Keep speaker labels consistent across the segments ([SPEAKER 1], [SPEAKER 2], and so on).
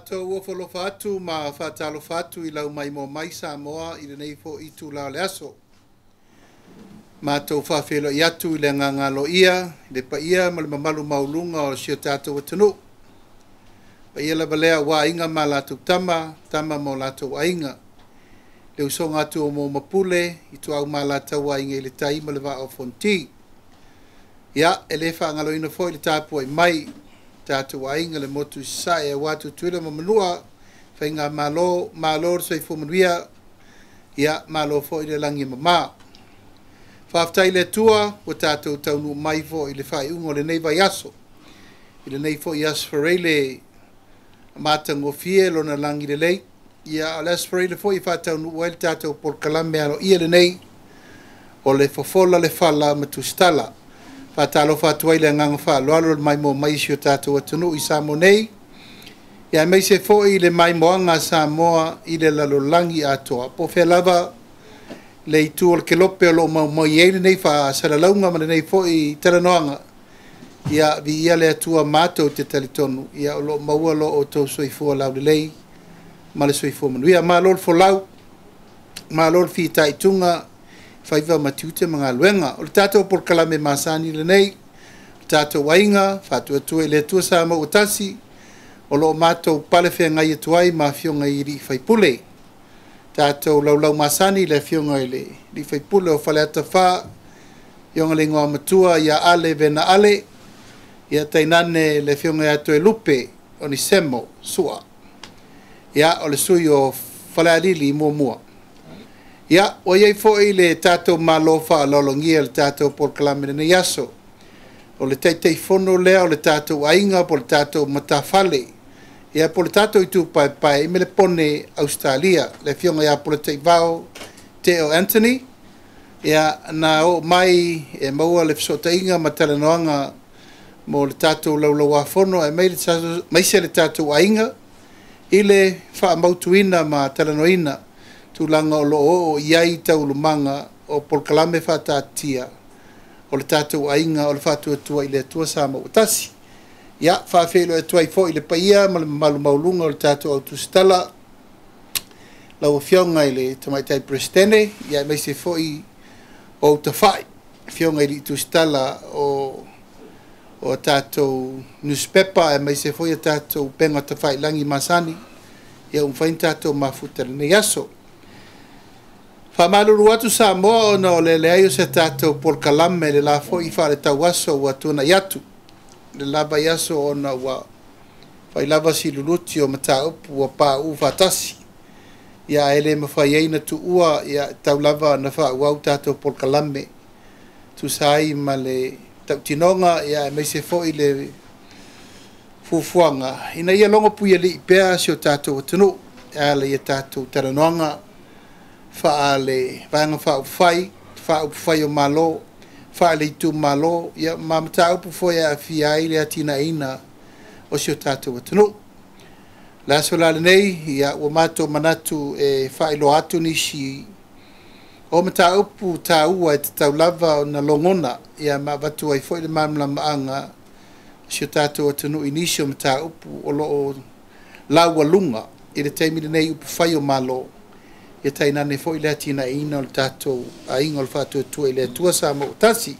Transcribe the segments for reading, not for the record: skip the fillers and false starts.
[SPEAKER 1] Matou ofo alofa atu ma faatalofa atu i lau maimoa mai Samoa i lenei foi itulā o le aso. Matou faafeiloai atu i le agaga aloaia i le paia ma le mamalu maualuga o si o tatou atunuu. Paia lava lea aua Aiga ma latou Tama, Tama ma o latou Aiga, le usoga a Tumua ma Pule, Ituau ma Alataua, Aiga i le Tai ma le Vaa o Fonoti. Ia, e le faagaloina foi le tapuai mai tatou aiga le motu i Sasae aua Tutuila ma Manua, Faigamalo, malo le soifua manuia, ia malo foi le lagi e mama. Faafetai i le Atua ua tatou taunuu mai foi i le faaiuga o lenei vaiaso, i lenei foi Aso Faraile matagofie lona lagi lelei. Ia, o le Aso Faraile foi e faataunuu ai le tatou polokalame aloaia lenei o le Fofola le Fala ma Tusitala. Faatalofa atu ai le agaga faaaloalo i le maimoa mai o si o tatou atunuu i Samoa nei, ia aemaise foi le maimoaga a Samoa i le lalolagi atoa. Po o fea lava le itu o le kelope o lo o maumau ai lenei faasalalauga ma lenei foi talanoaga, ia viia le Atua, matou te talitonu ia o lo o maua lo outou soifua laulelei ma le soifua manuia. Malo le folau, malo le fitaituga, faiva ma tiute ma galuega. O le tatou polokalame masani lenei, le tatou aiga Faatuatua i le Atua Samoa ua tasi, o lo o matou pale feagai atu ai ma afioga i alii faipule. Tatou laulau masani le afioga i le alii faipule o Faleata 4, afioga le igoa matua ia Ale Vena Ale, ia tainane le afioga ia Toelupe Onisemo Sua, ia o le sui o Falealili muamua. Ia, ua i ai foi le tatou malo faaaloalogia le tatou polokalame lenei aso. O le Taitaifono lea o le tatou aiga po o le tatou matafale, ia po o le tatou itupaepae i Melepone, Ausetalia, le afioga ia Polataivao Teo Anthony. Ia, na oo mai e maua le fesootaiga ma talanoaga mo le tatou laulauafono aemaise le tatou aiga i le faamautuina ma talanoaina tulaga o lo o oo i ai taualumaga o polokalame faataatitia o le tatou aiga o le Faatuatua i le Atua Samoa ua tasi. Ia, faafeiloai atu ai foi i le paia ma le mamalu maualuga o le tatou au tusitala, lau afioga i le Tamaitai Peresetene, ia aemaise foi o ou tafai, afioga i alii tusitala o tatou newspaper, aemaise foi o tatou upega tafailagi masani, ia ua mafai ona tatou mafuta i lenei aso. Faamalulu atu Samoa ona o le leai o se tatou polokalame le la foi faaletauaso ua tuanai atu le la vaiaso, ona ua fai lava si luluti o mataupu ua pauu faatasi, ia ae le mafai ai na tuua, ia tau lava na faaauau tatou polokalame tusa ai ma le tautinoga, ia aemaise foi le fuafuaga ina ia logo puialii pea si o tatou atunuu e ala i a tatou talanoaga faale vaega faaupufai, faaupufai o Malo, faale itumalo, ia ma mataupu foi e aafia ai le atinaeina o si o tatou atunuu. Le aso la lenei, ia ua matou manatu e faailoa atu nisi o mataupu taua e tatau lava ona logona, ia ma avatu ai foi le malamalamaaga o si o tatou atunuu i nisi o mataupu o lo o laualuga i le taimi lenei upufai o Malo, ia tainane foi le atinaeina o le tatou aiga o le Faatuatua i le Atua Samoa ua tasi.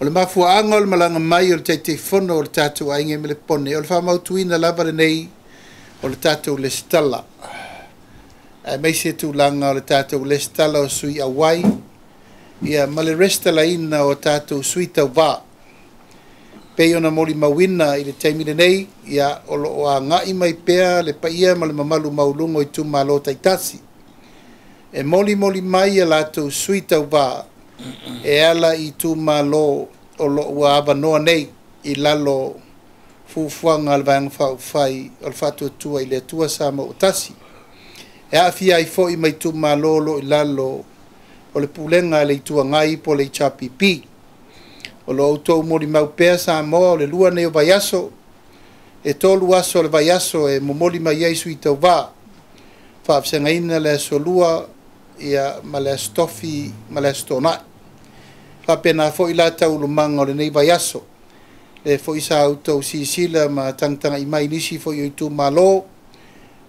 [SPEAKER 1] O le mafuaaga o le malaga mai o le Taitaifono o le tatou aiga i Melepone, o le faamautuina lava lenei o le tatou lesitala, aemaise tulaga o le tatou lesitala o sui auai, ia ma le resitalaina o tatou sui tauvā. Pei ona molimauina i le taimi lenei, ia o lo o agai mai pea le paia ma le mamalu maualuga o itumalo taitasi e molimoli mai a latou sui tauvā e ala i itumalo o lo o ua avanoa nei i lalo fuafuaga a le Vaega Faaupufai o le Faatuatua i le Atua Samoa ua tasi. E aafia ai foi ma itumalo o lo o i lalo o le pulega a le Itu Agai po o le HRPP. O lo o outou molimau pea Samoa o le lua nei o vaiaso, e 3 aso o le vaiaso e momoli mai ai sui tauvā, faafesegaina le aso 2 ia ma le aso Tofi ma le aso Toonai. Faapena foi la taualumaga o lenei vaiaso. Lea foi sa outou silasila ma tagatagai mai i nisi foi o itumalo,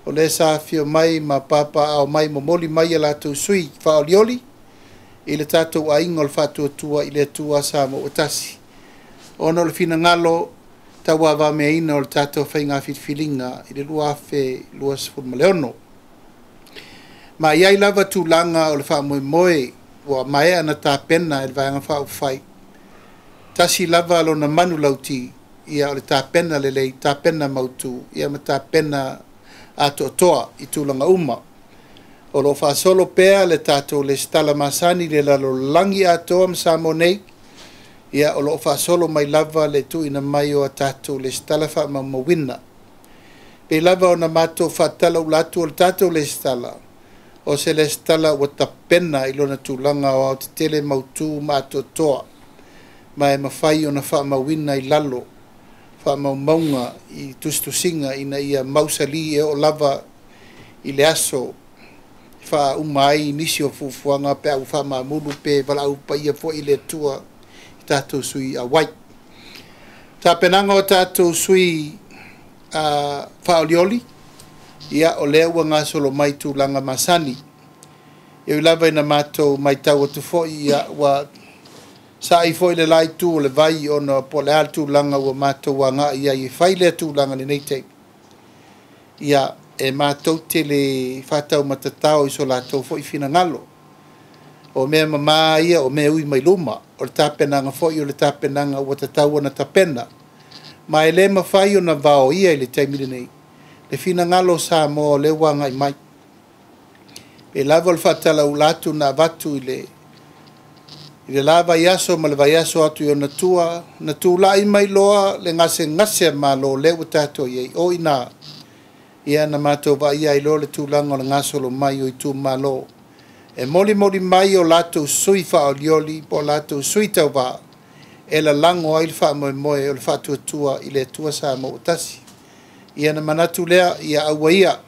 [SPEAKER 1] o lea sa afifio mai ma papaaao mai, momoli mai a latou sui faaolioli i le tatou Aiga o le Faatuatua i le Atua Samoa ua Tasi, ona o le finagalo tauavameaina o le tatou faiga filifiliga i le 2026. Ma e i ai lava tulaga o le faamoemoe ua maea ona tapena e le Vaega Faaupufai, tasi lava lona manulauti, ia o le tapena lelei, tapena mautu, ia ma tapena atoatoa i tulaga uma. O lo o faasolo pea le tatou resitala masani i le lalolagi atoa ma Samoa nei, ia o lo o faasolo mai lava le tuuina mai o a tatou resitala faamaumauina. E pei lava ona matou faatalaula atu o le tatou resitala, o se resitala ua tapena i lona tulaga aoaotetele, mautu ma atoatoa, ma e mafai ona faamauina i lalo faamaumauga i tusitusiga ina ia mausali e oo lava i le aso e faauma ai nisi o fuafuaga pe a ua faamaamulu pe valaau paia foi le Atua i tatou sui auai. Tapenaga o tatou sui faaolioli, ia o lea ua gasolo mai tulaga masani. E ui lava ina matou matau atu foi, ia, ua sa'i foi le la itu o le vai ona po o le a le tulaga ua matou agai ai e fai lea tulaga i lenei taimi, ia, e matou te le faataumatatao i so latou foi finagalo. O mea mama ia o mea ui mai luma, o le tapenaga foi o le tapenaga ua tatau ona tapena. Ma e le mafai ona vaoia i le taimi lenei le finagalo o Samoa o lea ua agai mai. E lava o le faatalaula atu na avatu i le la vaiaso ma le vaiaso atu i ona tua, na tulai mai loa le gasegase a Malo lea ua tatou i ai, o i ina, ia na matou vaaia ai loa le tulaga o le gasolo mai o itumalo e molimoli mai o latou sui faaolioli po o latou sui tauva e lalago ai le faamoemoe o le Faatuatua i le Atua Samoa ua Tasi. Ia na manatu lea, ia aua ia,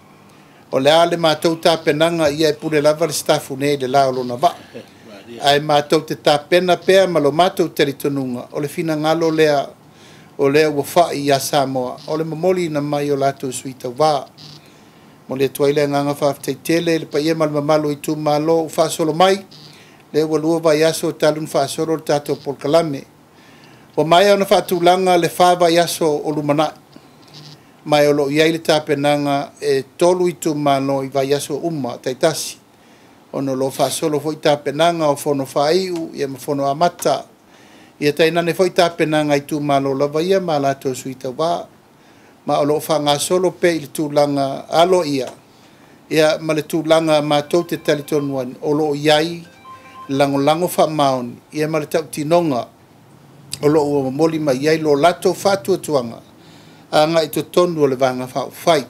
[SPEAKER 1] o le a le matou tapenaga, ia e pule lava le sitafu nei i le la o lona vaa. Ae matou te tapena pea ma lo matou talitonuga, o le finagalo lea o lea ua fai ia Samoa, o le momoliina mai o latou sui tauva. Momoli atu ai le agaga faafetai tele i le paia ma le mamalu o itumalo ua faasolo mai, lea ua 2 vaiaso talu ona faasolo le tatou polokalame. Ua maea ona faatulaga le 4 vaiaso o lumanai, ma o lo o i ai le tapenaga e 3 itumalo i vaiaso uma taitasi, ona o lo o faasolo foi tapenaga o fono faaiu ia ma fono amata, ia tainane foi tapenaga a itumalo lava ia ma latou sui tauva, ma o lo o faagasolo pea i le tulaga aloaia ia ma le tulaga matou te talitonu ai o lo o i ai lagolago faamaoni ia ma le tautinoga o lo o ua momoli mai ai lo latou faatuatuaga agai i totonu o le Vaega Faaupufai.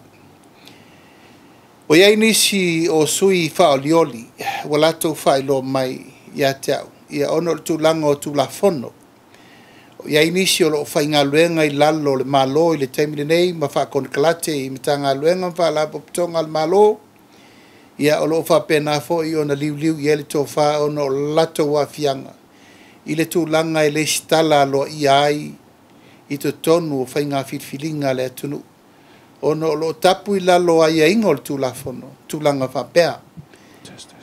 [SPEAKER 1] Ua i ai nisi o sui faaolioli ua latou faailoa mai ia te au, ia ona o le tulaga o Tulafono. O i ai nisi o lo o faigaluega i lalo o le Malo i le taimi lenei ma faakonekarate i Matagaluega ma Faalapotopotoga a le Malo, ia o lo o faapena foi ona liuliu i ai le tofa ona o le latou aafiaga i le tulaga e resitala aloaia ai i totonu o faiga filifiliga a le atunuu, ona o lo o tapu i lalo o aiaiga o le Tulafono tulaga faapea.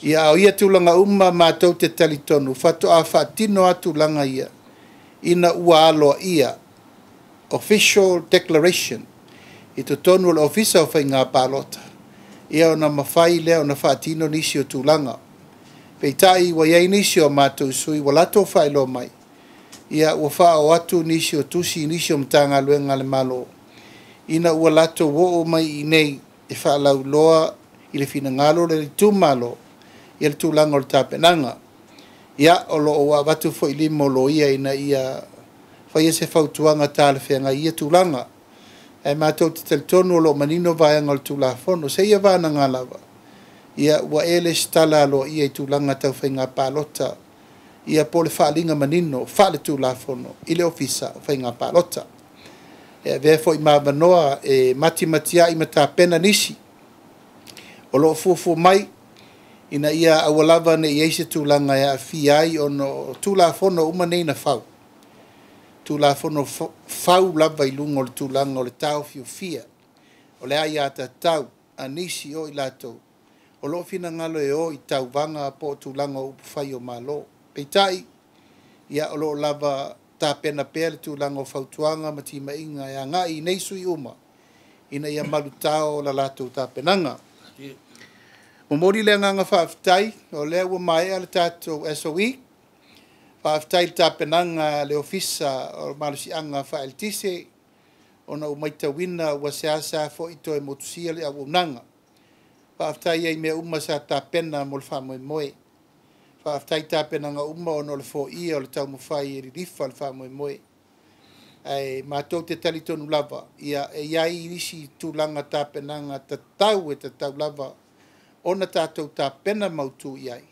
[SPEAKER 1] Ia a o ia tulaga uma matou te talitonu faatoa faatino lava tulaga ia ina ua aloaia official declaration i totonu o le Ofisa o Faiga Palota, ia ona mafai lea ona faatino nisi o tulaga. Peitai ua i ai nisi o matou sui ua latou faailoa mai, ia ua faaoo atu nisi o tusi i nisi o Matagaluega a le Malo ina ua latou oo mai i inei e faalauiloa i le finagalo o le itumalo ia le tulaga o le tapenaga. Ia, o lo o ua avatu foi i lima o loia ina ia faia se fautuaga talafeagai i ia tulaga. Ae matou te talitonu o lo o manino vaega o le Tulafono, seia vagana lava ia ua e resitala aloaia i tulaga tau faiga palota, ia po o le faaaliga manino faale-Tulafono i le Ofisa o Faiga Palota. E avea foi ma avanoa e matimati ai ma tapena nisi o lo o fuafua mai ina ia aua lava ne i i ai se tulaga e aafia ai ona o Tulafono uma nei na fau. Tulafono fau lava i luga o le tulaga o le taofiofia o le aiatatau a nisi o i latou o loo finagalo e o i tauvaga po o tulaga o upufai o Malo. Peitai, ia o loo lava tapena pea le tulaga o fautuaga ma timaiga e agai i nei sui uma ina ia malutao la latou tapenaga. Momoli le agaga faafetai o lea ua maea le tatou SOE. Faafetai i le tapenaga a le Ofisa o Malosiaga Faaeletise, ona ua matauina ua seasea foi toe motusia le auaunaga. Faafetai ai i mea uma sa tapena mo le faamoemoe. Faafetai i tapenaga uma ona o le foia o le taumafai e lilifa le faamoemoe. Ae matou te talitonu lava, ia e i ai isi tulaga tapenaga tatau e tatau lava ona tatou tapena mautu i ai,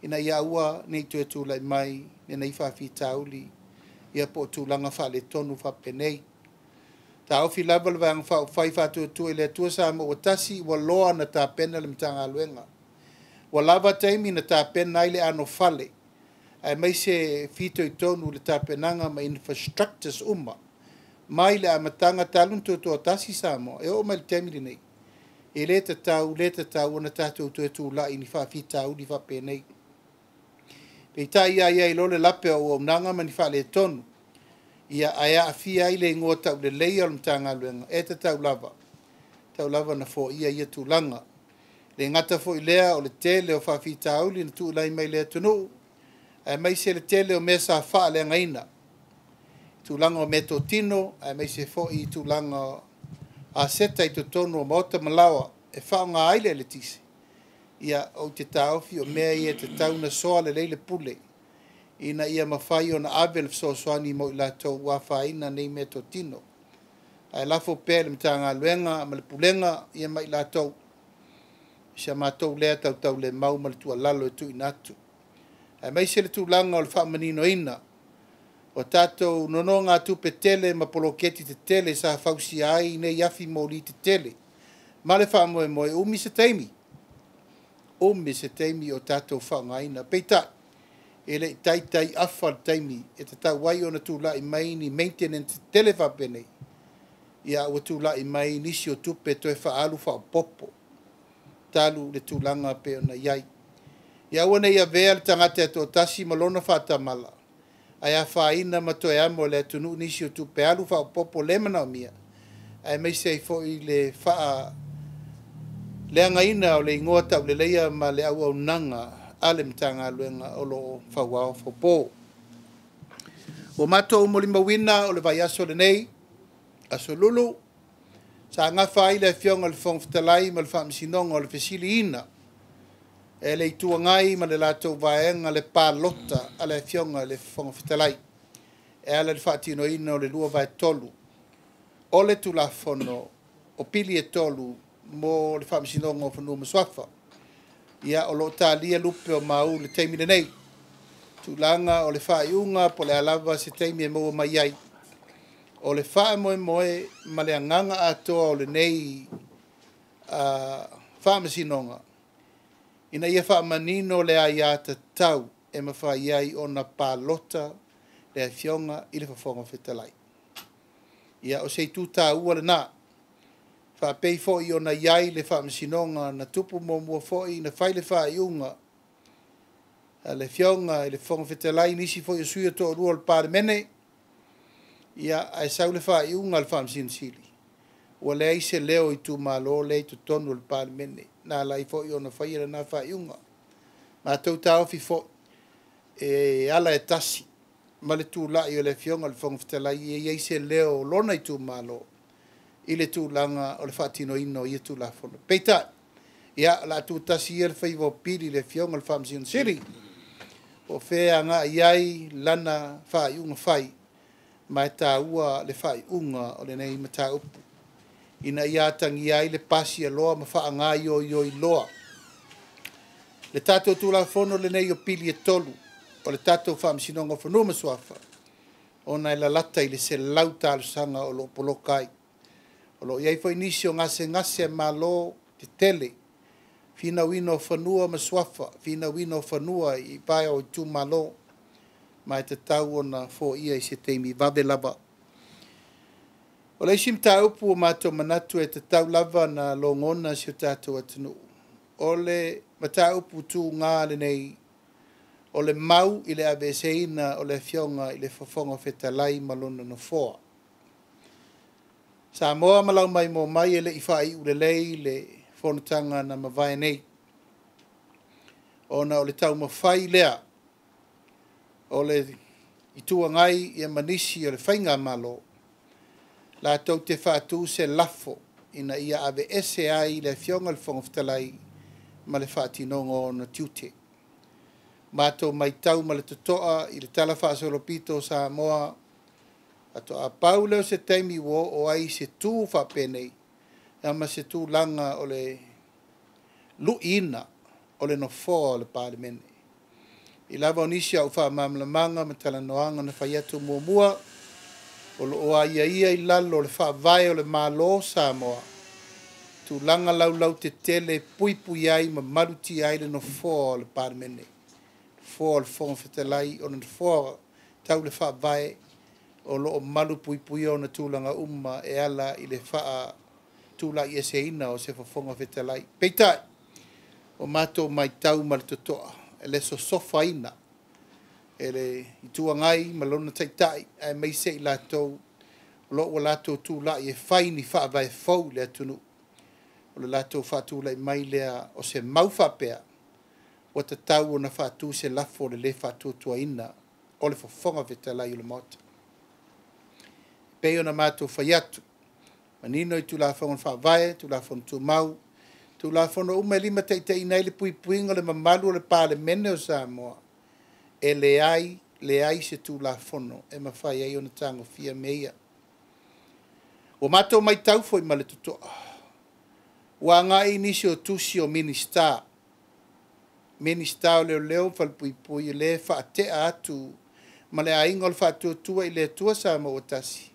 [SPEAKER 1] ina ia aua ne i toe tulai mai lenei faafitauli, ia po o tulaga faaletonu faapenei. Taofi lava le Vaega Faaupufai Faatuatua i le Atua Samoa ua Tasi, ua loa ona tapena le Matagaluega. Ua lava taimi na tapena ai le anofale, aemaise fitoitonu i le tapenaga ma infrastructures uma, mai le amataga talu ona tutoatasi Samoa e oo mai i le taimi lenei, e le tatau, le tatau ona tatou toe tulai i ni faafitauli faapenei. Peitai a i ai loa le lape o auaunaga ma ni faaletonu, ia ae aafia ai le igoa tauleleia o le Matagaluega, e tatau lava, tatau lava ona foia ia tulaga. E le gata foi i lea o le tele o faafitauli na tulai mai i le atunuu, aemaise le tele o mea sa faaleagaina, tulaga o meatotino, aemaise foi tulaga o aseta i totonu o maota ma laoa e faaaoga ai le eletise. Ia, ou te taofi o mea ia e tatau ona soa lelei le pule, ina ia mafai ona ave le fesoasoani mo i latou ua afaina nei meatotino. Ae lafo pea i le Matagaluega ma le Pulega ia ma i latou si a matou lea tautaulemau ma le tuualalo e tuuina atu. Aemaise le tulaga o le faamaninoina o tatou nonogatupe tele ma poloketi tetele sa fausia ai nei afi moli tetele, ma le faamoemoe e umi se taimi, umi se taimi o tatou faaaogaina. Peitai, e le i taitai afa le taimi e tatau ai ona tulai mai ni maintenance tetele faapenei, ia ua tulai mai nisi o tupe toe faaalu faaopoopo talu le tulaga pei ona i ai. Ia aua ne i avea le tagata e toatasi ma lona faatamala, ae afaina ma toe amo e le atunuu nisi o tupe alu faaopoopo le manaomia, aemaise ai foi le faaleagaina o le igoa tauleleia ma le auaunaga a le Matagaluega o lo o fauao faupo. Ua matou molimauina o le vaiaso lenei, Aso Lulu, sa gafa ai le Afioga i le Fofoga Fetalai ma le Faamasinoga o le fesiliina e le Itu Agai ma le latou Vaega le palota a le Afioga i le Fofoga Fetalai e ala i le faatinoina o le 2/3 o le Tulafono o Pili e 3 mo le Faamasinoga o Fanua ma Suafa. Ia, o lo o talia lupe o mau i le taimi lenei. Tulaga o le faaiuga po o le a lava se taimi e maua mai ai, o le faamoemoe ma le agaga atoa o lenei faamasinoga, ina ia faamanino le aiatatau e mafai ai ona palota le Afioga i le Fofoga Fetalai. Ia, o se itu taua lena, faapei foi ona i ai le faamasinoga na tupu muamua foi na fai le faaiuga a le Afioga i le Fofoga Fetalai, nisi foi o sui usufono e toalua o le Palemene, ia, ae sau le faaiuga a le Faamasino Sili, ua leai se leo o itumalo lea i totonu o le Palemene, na ala ai foi ona faia lena faaiuga. Matou taofi foi, e ala e tasi ma le tulai o le Afioga i le Fofoga Fetalai e i ai se leo o lona itumalo i le tulaga o le faatinoina o ia Tulafono. Peitai, ia, o le a tuutasi ia le faiva o Pili i le Afioga i le Faamasino Sili, po o fea e agai i ai lana faaiuga fai, ma e taua le faaiuga o lenei mataupu, ina ia atagia ai le pasia loa ma faagaoioi loa le tatou Tulafono lenei o Pili e 3 o le tatou Faamasinoga o Fanua ma Suafa, ona e lalata i le 100 talosaga o lo o poloka ai. O lo o i ai foi nisi o gasegase a malo tetele, finauina o fanua ma suafa, finauina o fanua i vae o itumalo. Ma e tatau ona foia i se taimi vave lava. O le isi mataupu ua matou manatu e tatau lava ona logona si o tatou atunuu, o le mataupu tuga lenei o le mau i le aveeseina o le Afioga i le Fofoga Fetalai ma lona Nofoa. Samoa ma lau maimoa mai, e le i faaiu lelei le fonotaga na mavae nei, ona o le taumafai lea o le Itu Agai ia ma nisi o le Faigamalo latou te faatu se lafo ina ia aveese ai le Afioga i le Fofoga Fetalai ma le faatinoga o ona tiute. Matou matau ma le totoa i le talafaasolopito o Samoa, faatoa pau lea o se taimi ua oo ai se tu faapenei ma se tulaga o le luiina o le Nofoa o le Palemene. I lava o nisi au faamalamalamaga ma talanoaga na fai atu muamua, o lo o aiaia i lalo o le faavae o le Malo o Samoa, tulaga laulautetele e puipui ai ma malutia ai le Nofoa o le Palemene, Nofoa o le Fofoga Fetalai, o le Nofoa tau le faavae o lo o malu puipuia ona tulaga uma e ala i le faatulaieseina o se Fofoga Fetalai. Peitai, o matou matau ma le totoa, e le sosofaina e le Itu Agai ma lona Taitai, aemaise i latou o lo o ua latou tulai e fai ni faavae fou i le atunuu, o le latou faatulai mai lea o se mau faapea, ua tatau ona faatu se lafo o le lē faatuatuaina o le Fofoga Fetalai o le Maota. E pei ona matou fai atu, manino i Tulafono Faavae, Tulafono Tumau, Tulafono uma e limataitaiina ai le puipuiga o le mamalu o le Palemene o Samoa, e leai, leai se Tulafono e mafai ai ona tagofia mea ia. Ua matou matau foi ma le totoa, ua agai nisi o tusi o Minisita, Minisita o Leoleo ma Falepuipui, lea e faatea atu ma le aiga o le Faatuatua i le Atua Samoa ua Tasi,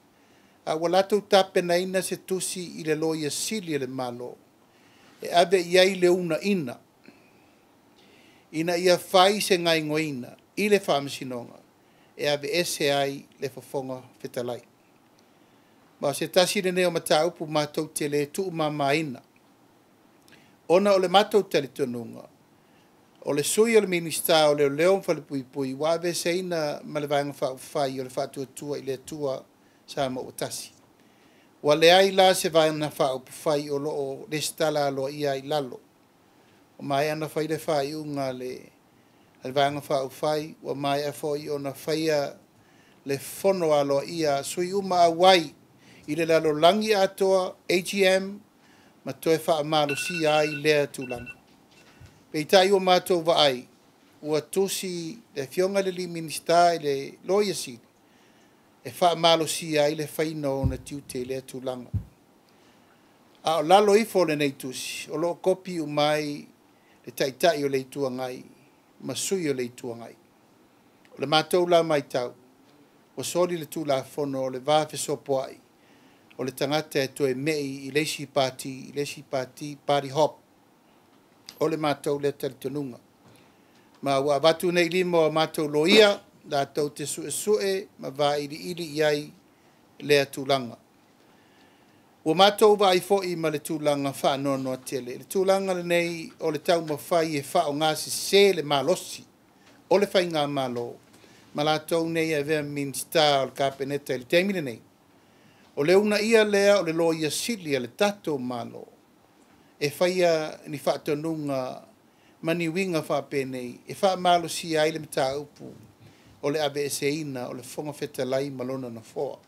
[SPEAKER 1] a ua latou tapenaina se tusi i le Loia Sili a le Malo e ave i ai le uunaina ina ia fai se gaoioiga i le Faamasinoga e aveese ai le Fofoga Fetalai. Ma o se tasi lenei o mataupu matou te le tuumamaina, ona o le matou talitonuga, o le sui o le Minisita o Leoleo ma Falepuipui ua aveeseina ma le Vaega Faaupufai o le Faatuatua i le Atua Samoa ua Tasi. Ua leai la se Vaega Faaupufai o lo o resitala aloaia ai i lalo. Ua maea ona fai le faaiuga a le Vaega Faaupufai, ua maea foi ona faia le fono aloaia a sui uma auai i le lalolagi atoa, AGM, ma toe faamalosia ai lea tulaga. Peitai ua matou vaai, ua tusi le Afioga i le Minisita i le Loia Sili e faamalosia ai le faiga o ona tiute i lea tulaga. A o lalo ifo o lenei tusi, o lo o kopi uma ai le Taitai o le Itu Agai ma sui o le Itu Agai. O le matou la matau, ua soli le Tulafono o le va fesopoai o le tagata e toe mei i le isi pati, i le isi pati, party hop. O le matou lea talitonuga. Ma ua avatu nei i lima o matou loia, latou te suesue ma vailiili i ai lea tulaga. Ua matou vaai foi ma le tulaga faanoanoa tele, le tulaga lenei o le taumafai e faaaogasese le malosi o le Faigamalo ma latou nei e avea ma Minisita o le Kapeneta i le taimi lenei. O le uunaia lea o le Loia Sili a le tatou Malo e faia ni faatonuga ma ni uiga faapenei e faamalosia ai le mataupu o le aveeseina o le Fofoga Fetalai ma lona Nofoa.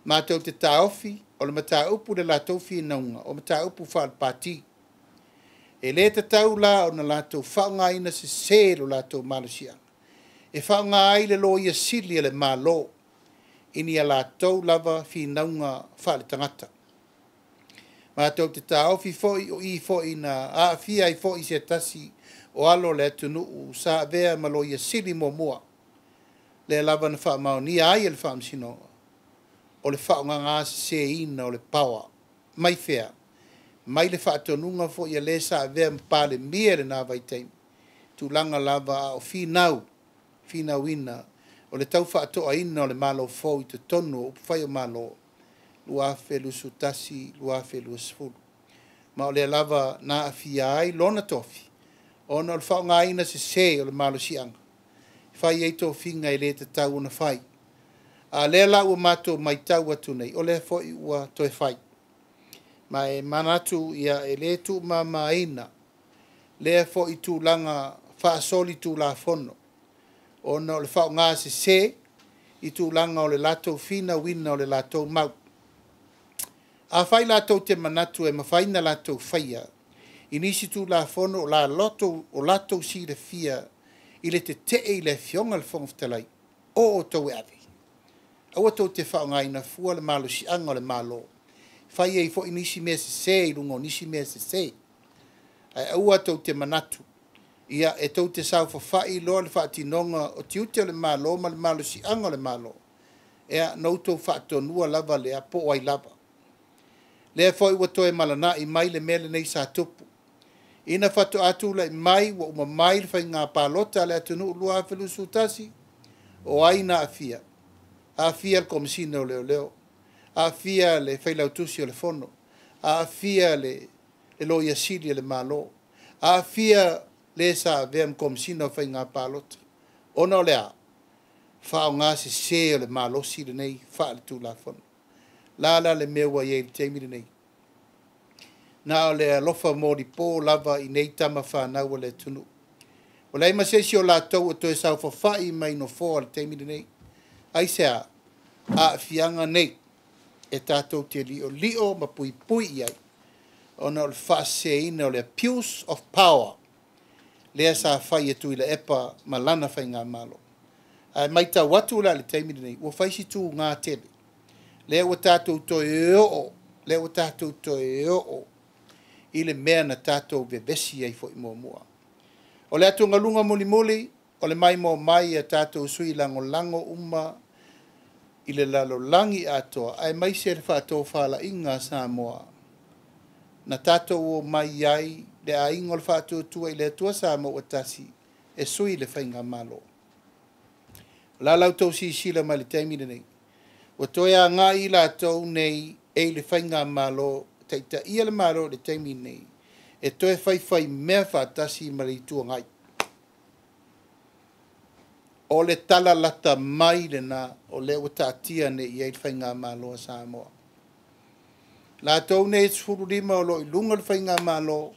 [SPEAKER 1] Matou te taofi o le mataupu i le latou finauga o mataupu faale-Pati. E le tatau la ona latou faaaogaina sese lo latou malosiaga e faaaoga ai le Loia Sili a le Malo i ni a latou lava finauga faale-tagata. Matou te taofi foi o i foi na aafia ai foi se tasi o alo o le atunuu sa avea ma Loia Sili muamua, lea lava na faamaonia ai e le Faamasinoga o le faaaogaseseina o le power. Mai fea? Mai le faatonuga foi a le sa avea ma Palemia i lena vaitaimi, tulaga lava a o finau finauina o le taufaatoaina o le Malo fou i totonu o upufai o Malo 2021/2020. Ma o lea lava na aafia ai lona tofi ona o le faaaogaina sese o le malosiaga e fai ai tofiga e le tatau ona fai. A lea la ua matou matau atu nei, o lea foi ua toe fai. Ma e manatu ia e le tuumamaina lea foi tulaga faasolitulafono ona o le faaaoga sese i tulaga o le latou finauina o le latou mau. Afai latou te manatu e mafai ona latou faia i nisi Tulafono o latou silafia i le tetee i le Afioga i le Fofoga Fetalai, o outou e ave. Aua tou te faaaogaina fua le malosiaga o le Malo, fai ai foi nisi mea sese i luga o nisi mea sese. Ae aua tou te manatu, ia e tou te saofafai loa i le faatinoga o tiute o le Malo ma le malosiaga o le Malo, ia ona outou faatonua lava lea po o ai lava. Lea foi ua toe malanai mai le mea lenei sa tupu ina faatoa tulai mai ua uma mai le faiga palota a le atunuu 2021, o ai na aafia? Aafia le Komesina o Leoleo, aafia le Failautusi o le Fono, aafia le Loia Sili a le Malo, aafia le sa avea ma Komesina o Faiga Palota. Ona o le a? Faaaoga sese o le malosi lenei faaletulafono. La la le mea ua i ai i le taimi lenei? Na o le alofa molipo lava i nei tama fanau a le atunuu. Ua leai ma se isi o latou o toe saofafai mai nofoa i le taimi lenei. Aisea? Aafiaga nei e tatou te liolio ma puipui i ai ona o le faaseseina o le abuse of power lea sa fai e Tuilaepa ma lana faigamalo. Ae matau atu la i le taimi lenei, ua fai si tuga tele. Lea ua tatou toe oo, lea ua tatou toe oo i le mea na tatou vevesi ai foi muamua. O le atugaluga mulimuli, o le maimoa mai a tatou sui lagolago uma i le lalolagi atoa, aemaise le faatofalaiga a Samoa na tatou omai ai le aiga o le Faatuatua i le Atua Samoa ua tasi e sui le faigamalo. O le a la outou silasila mai i le taimi lenei? Ua toe agai i latou nei e i le faigamalo, taitaia le Malo i le taimi lenei, e toe faifai mea faatasi ma le Itu Agai. O le tala lata mai lena o lea ua taatia nei i ai le faigamalo a Samoa. Latou nei e 15 o lo o i luga o le faigamalo,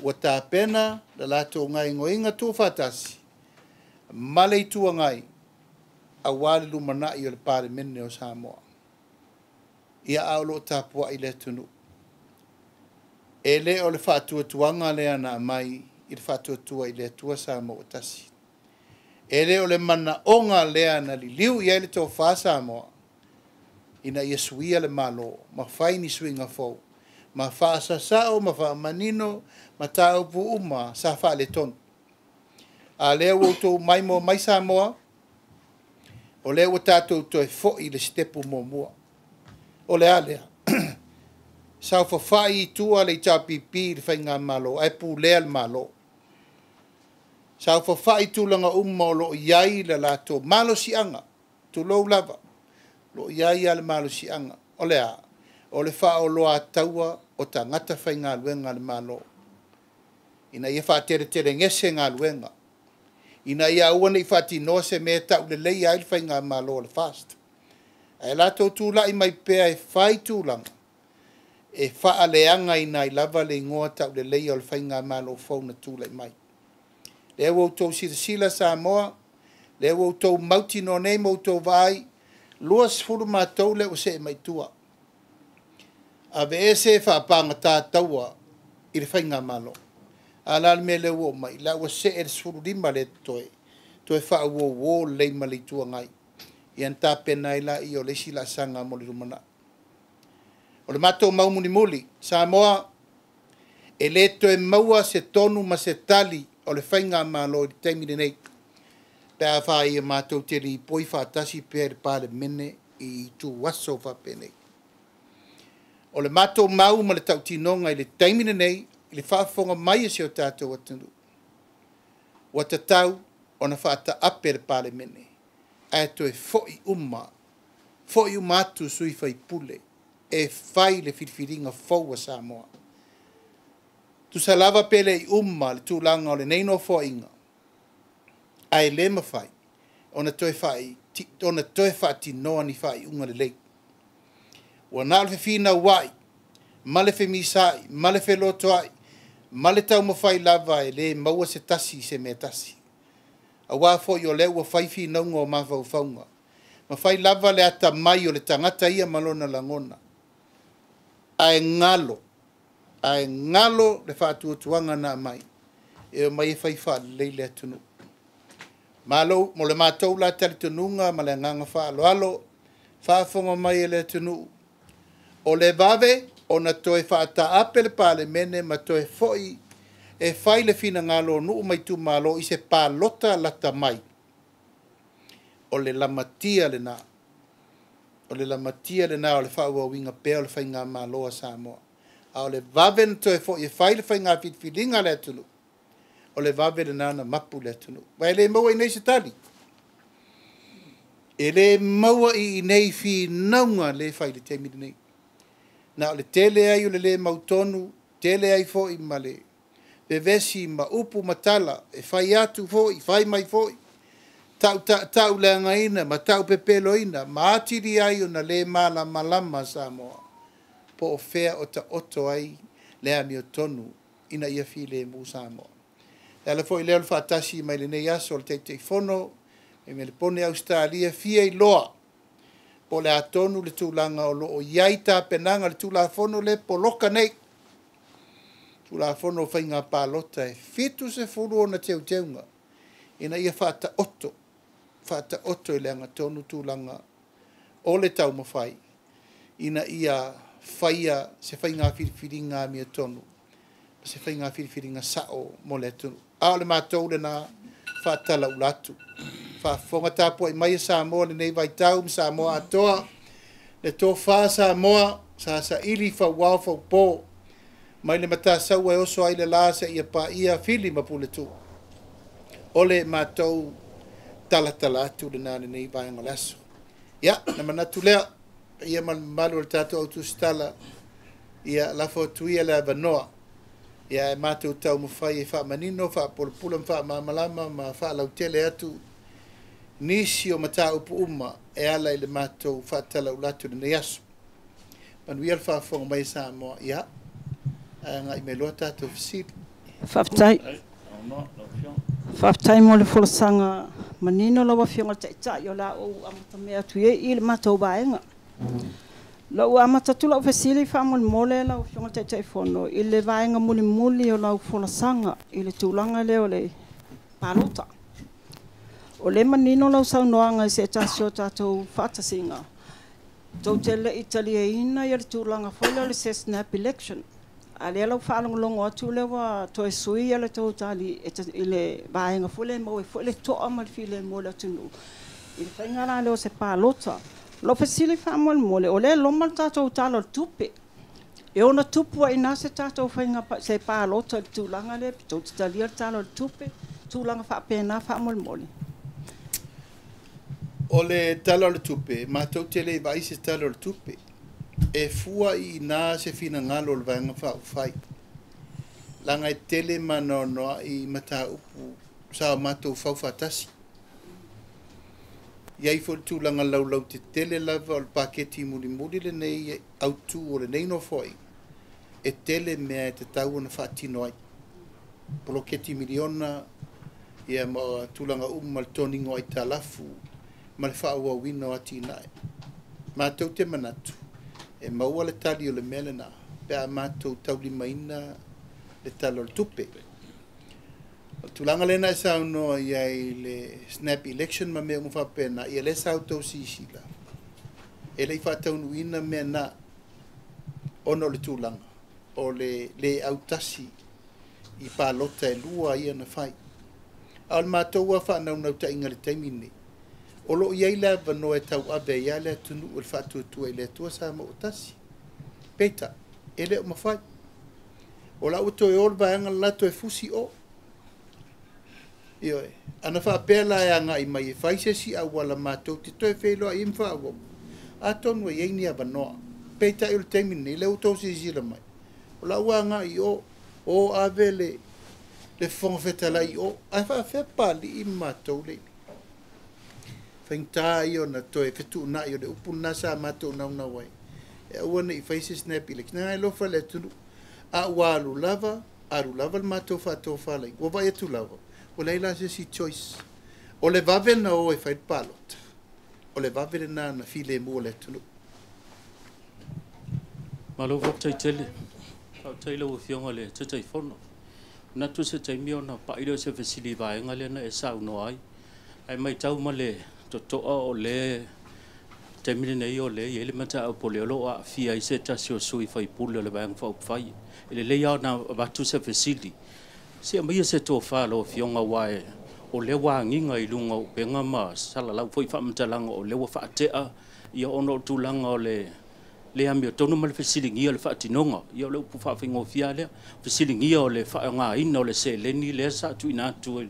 [SPEAKER 1] ua tapena le latou gaoioiga tuufaatasi ma le Itu Agai aua le lumanai o le Palemene o Samoa. Ia, a o lo o tapuai le atunuu. E le o le faatuatuaga lea na aumai i le faatuatua i le Atua Samoa ua tasi. E le o le manaoga lea na liliu i ai le tofa Samoa ina ia suia le Malo ma fai ni suiga fou ma faasasao ma faamanino mataupu uma sa faaletonu. A lea ua outou maimoa mai Samoa, o lea ua tatou toe foi i le sitepu muamua. O le a lea? Saofafai i tua le HRPP i le faigamalo ae pulea le Malo. Saofafai i tulaga uma o lo o i ai le latou malosiaga, tulou lava, o lo o i ai lava le malosiaga. O le a? O le faaoloataua o tagata faigaluega a le Malo, ina ia faateletelegese galuega, ina ia aua ne i faatinoa se mea e tauleleia ai le faigamalo o le FAST. Ae latou tulai mai pea e fai tulaga e faaleagaina ai lava le igoa tauleleia o le faigamalo fou na tulai mai. Lea ua outou silasila Samoa, lea ua outou mautinoa nei ma outou vaai, 20 matou lea ua see mai tua. Aveese faapagata taua i le faigamalo. A o le a le mea lea ua oo mai? La ua see le 15 lea totoe, toe faauouo lelei ma le Itu Agai. Ia ona tapena ai lea o le isi laasaga mo le lumanai. O le matou mau mulimuli, Samoa, e le toe maua se tonu ma se tali o le faigamalo i le taimi lenei, pe a fai matou te lipoi faatasi pea i le Palemene i ituaso faapenei. O le matou mau ma le tautinoga i le taimi lenei, i le faafofoga mai a si o tatou atunuu, ua tatau ona faataape le Palemene ae toe fo'i uma fo'i uma atu sui faipule e fai le filifiliga fou a Samoa. Tusa lava pe le i uma le tulaga o lenei nofoaiga, ae le mafai ona toe faatinoa ni faaiuga lelei. Ua na o le fefinauai ma le femisaai ma le felotoai ma le taumafai lava e le maua se tasi i se mea tasi. Aua foi o lea ua fai finauga o mafaufauga, ma fai lava le atamai o le tagata ia ma lona lagona, ae galo, ae galo le faatuatuaga na aumai, e omai e fai faalelei le atunuu. Malo mo le matou la talitonuga ma le agaga faaaloalo, faafofoga mai e le atunuu, o le vave ona toe faataape le Palemene ma toe foi e fai le finagalo o nuu ma itumalo i se palota lata mai, o le lamatia lena. O le lamatia lena o le faaauauina pea o le faigamalo a Samoa. A o le vave ona toe foi e fai le faiga filifiliga a le atunuu, o le vave lena na mapu le atunuu. Aua e le maua i inei se tali. E le maua i inei finauga le fai i le taimi lenei. Na o le tele ai o le le mautonu, tele ai foi ma le vevesi ma upu ma tala e fai atu foi, fai mai foi, tauleagaina ma taupepeloina ma atili ai ona le malamalama Samoa po o fea o taoto ai le amiotonu ina ia filemu Samoa. O le ala foi lea o le faatasi mai lenei aso o le Taitaifono i Melepone Ausetalia, fia iloa po o le a tonu le tulaga o lo o i ai tapenaga o le Tulafono lea e poloka nei, Tulafono o Faiga Palota e 70 ona teuteuga ina ia faataoto, faataoto i le agatonu tulaga o le taumafai ina ia faia se faiga filifiliga amiotonu, se faiga filifiliga sao mo le atunuu. A o le matou lena faatalaula atu. Faafofoga tapuai mai a Samoa i lenei vaitau ma Samoa atoa, le tofa Samoa sa saili fauao faupo mai le Matasaua e oso ai le la seia paia Fili ma Puletuu. O le matou talatala atu lena i lenei vaega o le aso. Ia, ona manatu lea, paia ma le mamalu o le tatou au tusitala, ia lafo atu ia le avanoa, ia ae matou taumafai e faamanino, faapulapula ma faamalamalama ma faalautele atu nisi o mataupu uma e ala i le matou faatalaula atu i lenei aso. Manuia le faafofoga mai a Samoa, ia, ae agai mai loa tatou fesili.
[SPEAKER 2] Faafetai. Faafetai mo le folasaga manino lau Afioga i le Taitai, o le a ou amatamea atu ai i le matou vaega. Lau amata atu lau fesili faamolemole lau Afioga i le Taitaifono i le vaega mulimuli o lau folasaga i le tulaga lea o le palota. O lea e manino lau saunoaga i se tasi o tatou faatasiga, tou te le i taliaina le tulaga foi lea o le snap election. A lea lau faalogologo atu lea ua toe sui le tou tali i le vaega foi lea e maua ai foi le toa ma le filemu o le atunuu i le faiga la lea o se palota. Lau fesili faamolemole, o lea e loma le tatou Tala o le Tupe, e ono tupu ai i ina se tatou faiga se palota i le tulaga lea, pe tou te talia le Tala o le Tupe, tulaga faapena faamolemole.
[SPEAKER 1] O le Tala o le Tupe, matou te le i vaai se Tala o le Tupe. E fua i ina se finagalo o le Vaega Faaupufai, leaga e tele ma anoanoai mataupu sa o matou faufaatasi. I ai foi le tulaga laulautetele lava o le paketi mulimuli lenei autu o lenei nofoaiga, e tele mea e tatau ona faatino ai. Poloketi miliona, ia ma tulaga uma le toniga o aitalafu ma le faaauauina o atinae. Matou te manatu, e maua le tali o le mea lena pe a matou taulimaina le Tala o le Tupe. O le tulaga lea na e saunoa i ai i le snap election ma mea uma faapena, ia lea sa outou sisila, e le i faataunuuina mea na ona o le tulaga o le le autasi i palota e lua ia na fai. A o le matou lava faanaunautaiga i le taimi lenei, o lo o i ai le avanoa e tauave ai lava le atunuu e le faatuatua i le Atua Samoa ua tasi. Peitai, e le o mafai. O la ua toe o le vaega le la toe fusi o. Ioe, ana faapea la e agai mai e fai se isi auala matou te toe feiloai ai ma faaauau, atonu e i ai ni avanoa. Peitai o le taimi lenei, lea ua outou silasila mai, o la ua agai i o, o ave le Fofoga Fetalai i o, ae faapefea Papalii ma matou le faigata ia ona toe fetuunai o le upu lena sa matou naunau ai, e aua ne i fai se snap election. Leaga e alofa i le atunuu, a ua alu lava, alu lava le matou faatofalaiga, ua vaai atu lava, ua leai la se isi choice. O le vave na o e fai le palota, o le vave lena na filemu o le atunuu.
[SPEAKER 3] Malo faafetai tele. Faafetai i lau Afioga i le Taitaifono. Manatu se taimi ona pai lea o se fesili i vaega lea na e saunoa ai. Ae matau ma le totoa o le taimi lenei o lea e i ai le mataupu o lea o lo o aafia ai se tasi o sui usufono o le Vaega Faaupufai. E lelei lava ona avatu se fesili. Se aumaia se tofa a lau Afioga aua o lea ua agiga i luga o upega ma salalau foi faamatalaga o lea ua faatea ia ona o tulaga o le le amiotonu ma le fesiligia o le faatinoga. Ia o le upu faafaigofie lava lea. Fesiligia o le faaaogaina o le seleni lea sa tuuina atu e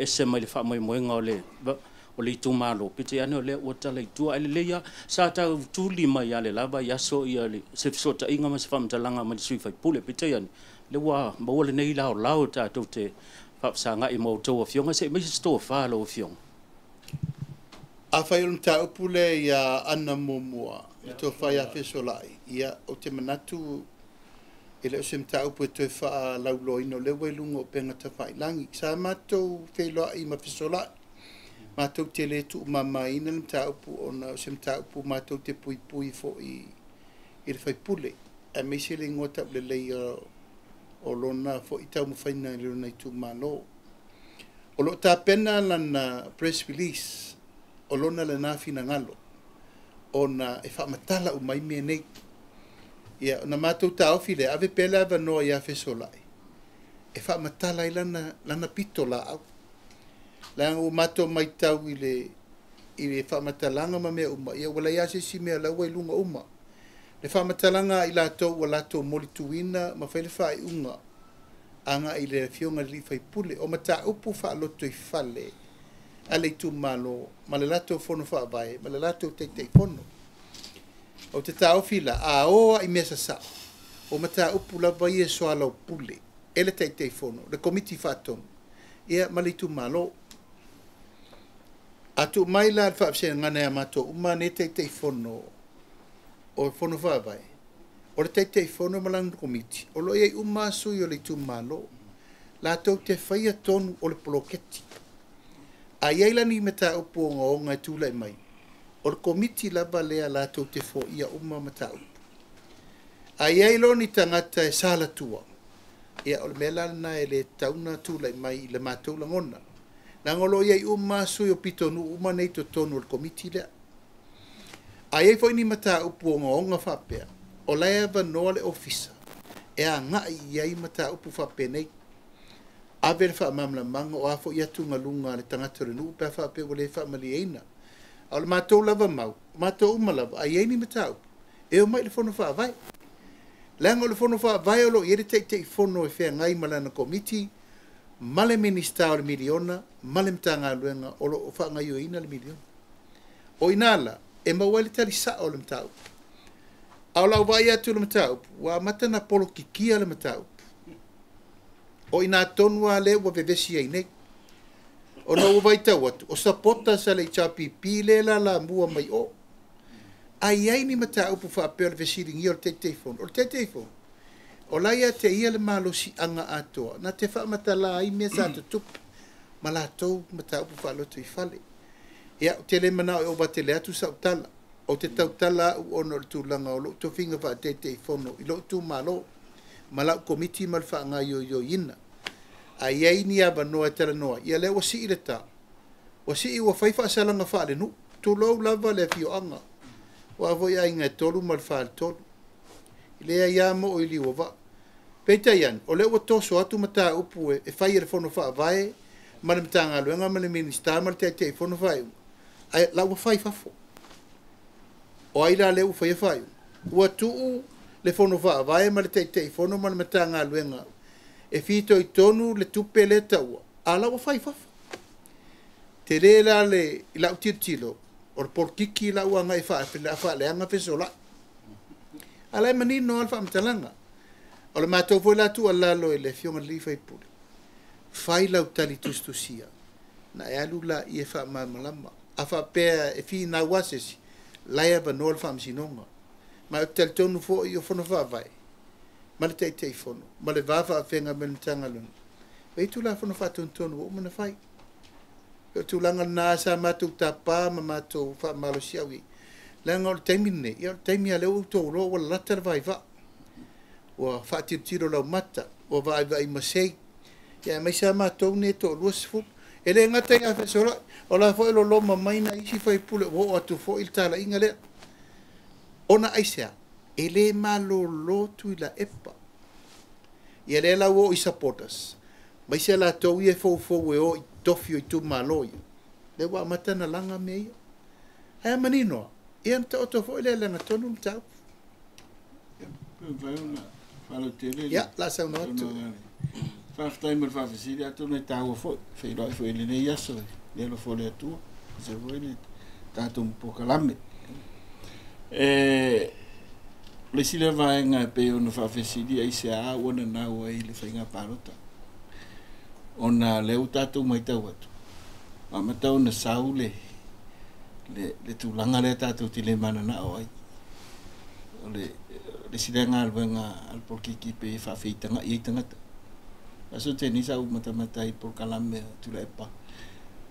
[SPEAKER 3] ese mai le faamoemoega o le itumalo, peitai ane o lea ua tala i tua. Ae lelei lava, sa tau tuli mai lava le la vaiaso se fesootaiga ma se faamatalaga mai le sui usufono. Peitai ane, lea ua maua lenei laolao tatou te faafesagai ma outou afioga, se i aumai se tofa a lau Afioga.
[SPEAKER 1] Afai o le mataupu lea ia Ana muamua, le tofa ia Fesolai, ia ou te manatu e le o se mataupu e toe faalauloaina o lea ua i luga o upega tafailagi. Sa matou feiloai ma Fesolai, matou te le tuumamaina le mataupu ona o se mataupu matou te puipui foi i le faipule, aemaise le igoa taulelei o lona foi taumafaiga i lona itumalo. O lo o tapena lana press release o lona lena finagalo ona e faamatala uma ai mea nei. Ia, ona matou taofi lea, ave pea le avanoa ia Fesolai e faamatala ai lana pito laau. Leaga ua matou matau i le faamatalaga ma mea uma, ia ua leai lava se isi mea la ua i luga uma. Le faamatalaga a i latou ua latou molituina ma fai le faaiuga agai i le Afioga i le sui usufono, o mataupu faalotoifale a le itumalo ma le latou fono faavae ma le latou taitaifono. O te taofi la, a o lava i mea sasao, o mataupu lava ia e soalaupule e le taitaifono, le komiti faatonu, ia ma le itumalo. A tuu mai la le faafesegana ia matou uma nei taitaifono o fono faavae, o le taitaifono ma lana komiti, o lo o i ai uma sui o le itumalo, latou te faia tonu o le poloketi. A i ai la ni mataupu ogaoga e tulai mai, o le komiti lava lea latou te foia uma mataupu. A i ai loa ni tagata e salatua, ia o le mea la lena e le tatau ona tulai mai i le matou lagona. Leaga o lo o i ai uma sui o pitonuu uma nei totonu o le komiti lea. A i ai foi ni mataupu ogaoga faapea, o la e avanoa le ofisa e agai i ai mataupu faapenei. Ave le faamalamalamaga o a foi atugaluga a le tagata o le nuu pe a faapea ua le faamalieina. A o le matou lava mau, matou uma lava, a i ai ni mataupu, e omai i le fono faavae. Leaga o le fono faavae o lo o i ai le taitaifono e feagai ma lana komiti, ma le Minisita o le miliona, ma le Matagaluega o lo o faagaoioiina le miliona. O ina la, e maua ai le tali sao o le mataupu. A o lau vaai atu i le mataupu, ua amata na polokikia le mataupu. O ina tonu lava lea ua vevesi ai nei. Ona ua vaitau atu, o supporters a le HRPP lea e lalamua mai o. A i ai ni mataupu faapea o le fesiligia o le taitaifono, o le taitaifono, o la ia te ia le malosiaga atoa, na te faamatala ai mea sa tutupu ma latou mataupu faalotoifale. Ia, ou te le manao e ova tele atu sau tala. Ou te tautala au ona o le tulaga o lou tofiga faataitaifono i lou itumalo ma lau komiti ma le faagaoioiina. A i ai ni avanoa e talanoa, ia lea ua sii le ta. Ua sii ua fai faasalaga faalenuu. Tulou lava le afioaga. Ua foi aiga e 3 ma le 43. I leai lava mo i liua vaa. Peitai ane, o lea ua toso atu mataupu e fai e le fono faavae ma le Matagaluega ma le Minisita ma le taitaifono faaiuga. Ae la ua fai fafo. O ai la lea ua faia faaiuga? Ua tuu le fono faavae ma le taitaifono ma le Matagaluega e fitoitonu le tupe lea taua, a la ua fai fafo. Tele la le i lau tilotilo, o le polokiki la ua agai faaleaga fesola'i. A la e manino lava le faamatalaga. O le matou foi la tuualalo i le Afioga i le sui usufono, fai lau tali tusitusia, na e alu laia e faamalamalama. A faapea e finau lava se isi, la e avanoa le Faamasinoga. Ma ou te talitonu foi o Fono Faavae ma le Taitaifono ma le va faafeagai ma le Matagaluega, e i ai Tulafono Faatonutonu ua uma ona fai. O le tulaga lena sa matou tapa ma matou faamalosiau i ai, leaga o le taimi lenei, ia o le taimi lava lea ua outou iloa ua lalata le vaivaa, ua faatilotilo laumata, ua vaaivaai masei, aemaise lava matou nei e toa-20. E le gata ia Fesolai, o la foi e loloma mai nai isi sui usufono ua oo atu foi le talaiga lea. Ona aisea? E le malolo Tuilaepa. Ia lea la ua oo i supporters, aemaise latou ia e foufou e o i tofi o itumalo ia, lea ua amata ona laga mea ia. Ae a manino lava, ia ona taoto foi lea i le lagatonu le mataupu.
[SPEAKER 4] Pe mafai ona faalautele le
[SPEAKER 1] Ia, o le a saunoa atu.
[SPEAKER 4] Faafetai mo le faafesili, atonu e taua foi, feiloai foi i lenei aso i le alofa o le Atua, aemaise foi le tatou polokalame. E o le isi lea vaega e pei ona faafesili aisea ua nanau ai le faiga palota, ona lea ua tatou matau atu, ua amata ona sau le tulaga lea tatou te le mananao ai. O le isi lea galuega a le polokiki pei e faafeitagai ai tagata. Aso te nei sa ou matamata ai i polokalame a Tuilaepa,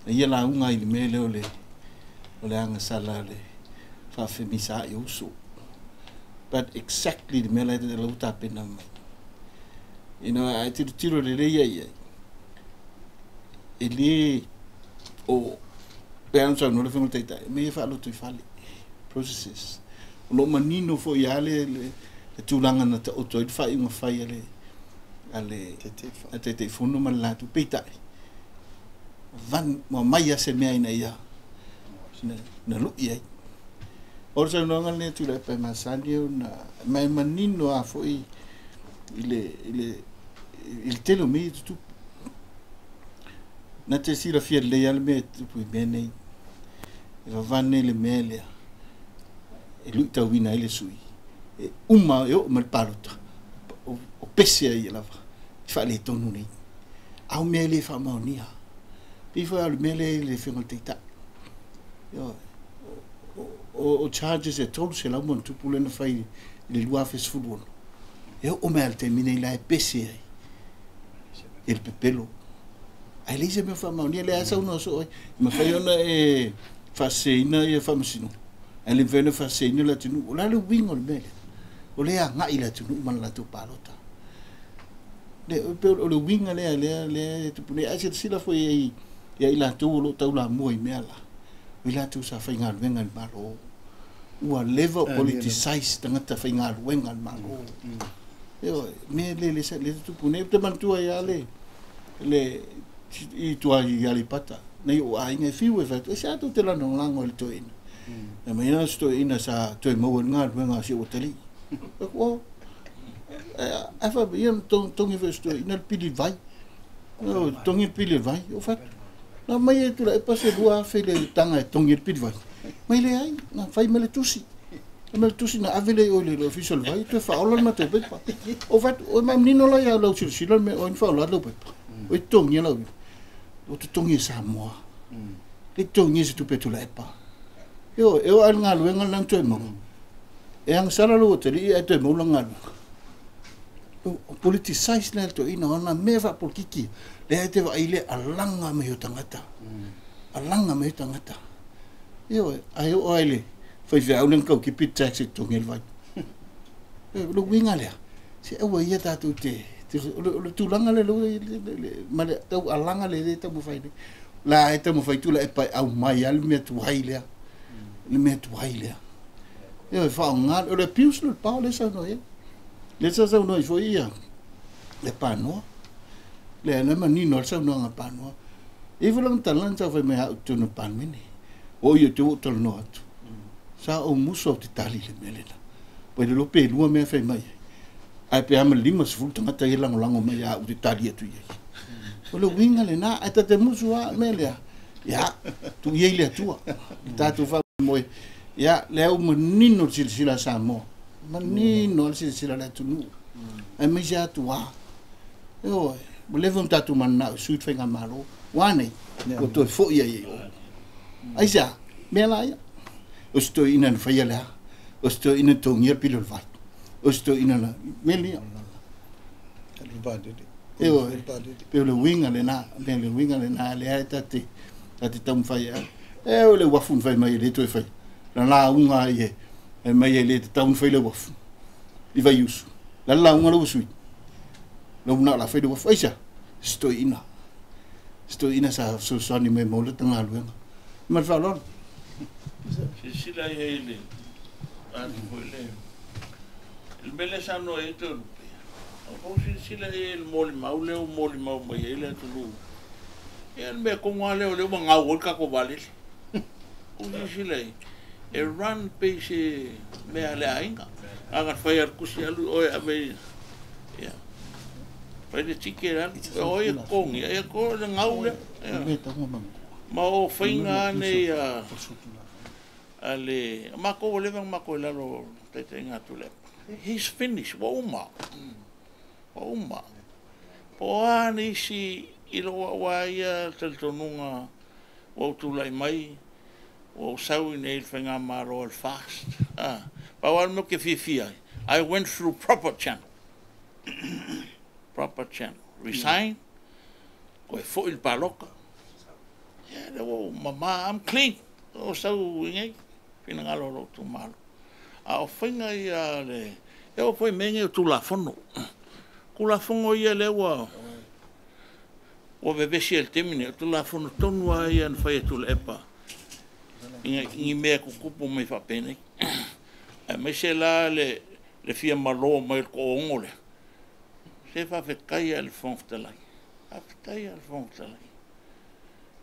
[SPEAKER 4] na ia lauga ai i le mea lea o le agasala le faafemisaai o uso. But exactly le mea la e lau tapena mai. You know, ae tilotilo lelei ai ai, e le o pe ana saunoa le Afioga i le Taitai, mea ia faaloto i fale, processes. O lo o manino foi lava le tulaga na taoto ai le faaiuga fai a le Taitaifono ma le latou. Peitai, ua mai lava se mea ina ia na lui ai. O le saunoaga lenei a Tuilaepa e masani ona ma e manino lava foi i le tele o mea ia e tutupu. Na te silafia lelei lava le mea e tutupu i mea nei. E vavane le mea lea e luitauina ai le sui. E uma e oo mai le palota, o pese ai lava i faaletonu nei. A o mea e le faamaonia. Pei foi o le mea lea i le Afioga i le Taitai. O charges e 300 ma tupu lea na fai i le 2016. E oo mai lava i le taimi nei la e pese ai e le pepelo. Ae leai se mea faamaonia lea saunoa soo ai. E mafai ona e faaseseina ia faamasinoga, ae le mafai ona faaseseina le atunuu. O le a le uiga o le mea lea? O lea agai le atunuu ma le latou palota. O le uiga lea lea lea e tupu nei. Ae silasila foi ai ia i latou o lo o taulamua i mea la, o i latou sa faigaluega i le Malo. Ua leva politicize tagata faigaluega i le Malo. Ioe, mea le le le tupu nei. Ou te manatua ai lava le i tua i Aleipata, nei o aiga e fiu e fai atu, e se atu te lagolago i le toeaina. E mai na se toeaina sa toe maua i le galuega a si ou atalii. O, ae faapea, ia togi foi e se toeaina le pili vai. Togi le pili vai, o fatu. Na mai e Tuilaepa se 2,000 le taga e togi le pili vai. Mai leai, na fai mai le tusi. Mai le tusi na ave le i o i le ofisa o le vai, toe faaola le matou pepa. O fatu, o mai manino la ia lau silasila le mea o ni faaola lau pepa. O i totogia lau o totogi e Samoa. Le totogia se tupe Tuilaepa. Io, e o ai le galuega lena na toe maua. E agasala lou atalii ae toe maua lana galuega. O politicize le toeaina ona mea faapolitiki. Lea e te vaai le alaga mai o tagata. Alaga mai o tagata. Ioe, ae oo ai le faifeau lea na tau tipi tax e totogi ai le vai. O le uiga lea, se aua ia tatou te o le tulaga lea ma le tau alaga le le taumafai nei. La e taumafai Tuilaepa e aumai lava le mea tuai lea. Le mea tuai lea. Ioe, faaaoga, o le abuse le power lea saunoa i ai. Lea sa saunoa ai foi ia le Panoa. Lea na manino le saunoaga a Panoa. E i foi lana tala na tau fai mai au i totonu o le Palemene. O ia te ua ou talanoa atu. Sa ou musu au te tali i le mea lena. Ua le iloa pe lua mea fai mai ai. Ae pe a ma le 50 tagata ia lagolago mai au te tali atu i ai. O le uiga lena, ae ta te musu lava mea lea. Ia, tu i le atua. Tatou faamoemoe. Ia, lea ua manino le silasila a Samoa. Manino le silasila a le atunuu. Aemaise atu a. Ioe, ua leva ona tatou mananao i sui le faigamalo. Ua nei, ua toe foi ai i o. Aisea, mea la ia. O se toeaina na faia le a. O se toeaina na togia le pili o le vai. O se toeaina na mea lia. Ioe, pe o le uiga lena, pe o le uiga lena lea e tate taumafai ai. E o le uafu na fai mai e le toe fai. La lauga ai e mai e le tatau na fai le uafu. I Vaiusu. La lauga le uasui. La una la fai le uafu. Aisea, se toeaina. Se toeaina sa fesoasoani mai mo le tagaluega. Ma le faaaloalo.
[SPEAKER 5] Silasila i ai le atu foi le le mea lea saunoa i ai Toelupe, o kou silasila i ai i le molimau lea ua molimau mai ai le atunuu. Ia le mea tonu lava lea o lea ua gau ai le tatou vaalele. Kou silasila i ai, e run pei se mea a le aiga. Na ona fai lava o le tusi alu oe e ave i, ia, fai le ticket alu, o ai e totogia? Ia o le gau lea. Ia. Ma o faiga lava nei a a le matou ua leva ona matou i lalo o le taitaiga a Tuilaepa. He's finished, ua uma, ua uma. Po o a nisi i lou au lava ia talitonuga ua ou tulai mai, ua ou sau i inei i le faigamalo a le FAST. Pau lava le mea ou te fiafia ai, I went through proper channel, proper channel. Resign, toe foi le palota. Ia lea ua ou mama, I'm clean. O sau i nei finagalo o lou itumalo. A o faiga ia a le, e oo foi i mea nei o Tulafono. Tulafono ia lea ua vevesi ai i le taimi lenei, o Tulafono tonu lava ia na fai e Tuilaepa i ni mea tutupu mai faapenei. Aemaise la le fia malo mai o le toaono lea. Se faafetai lava i le Fofoga Fetalai, faafetai lava i le Fofoga Fetalai.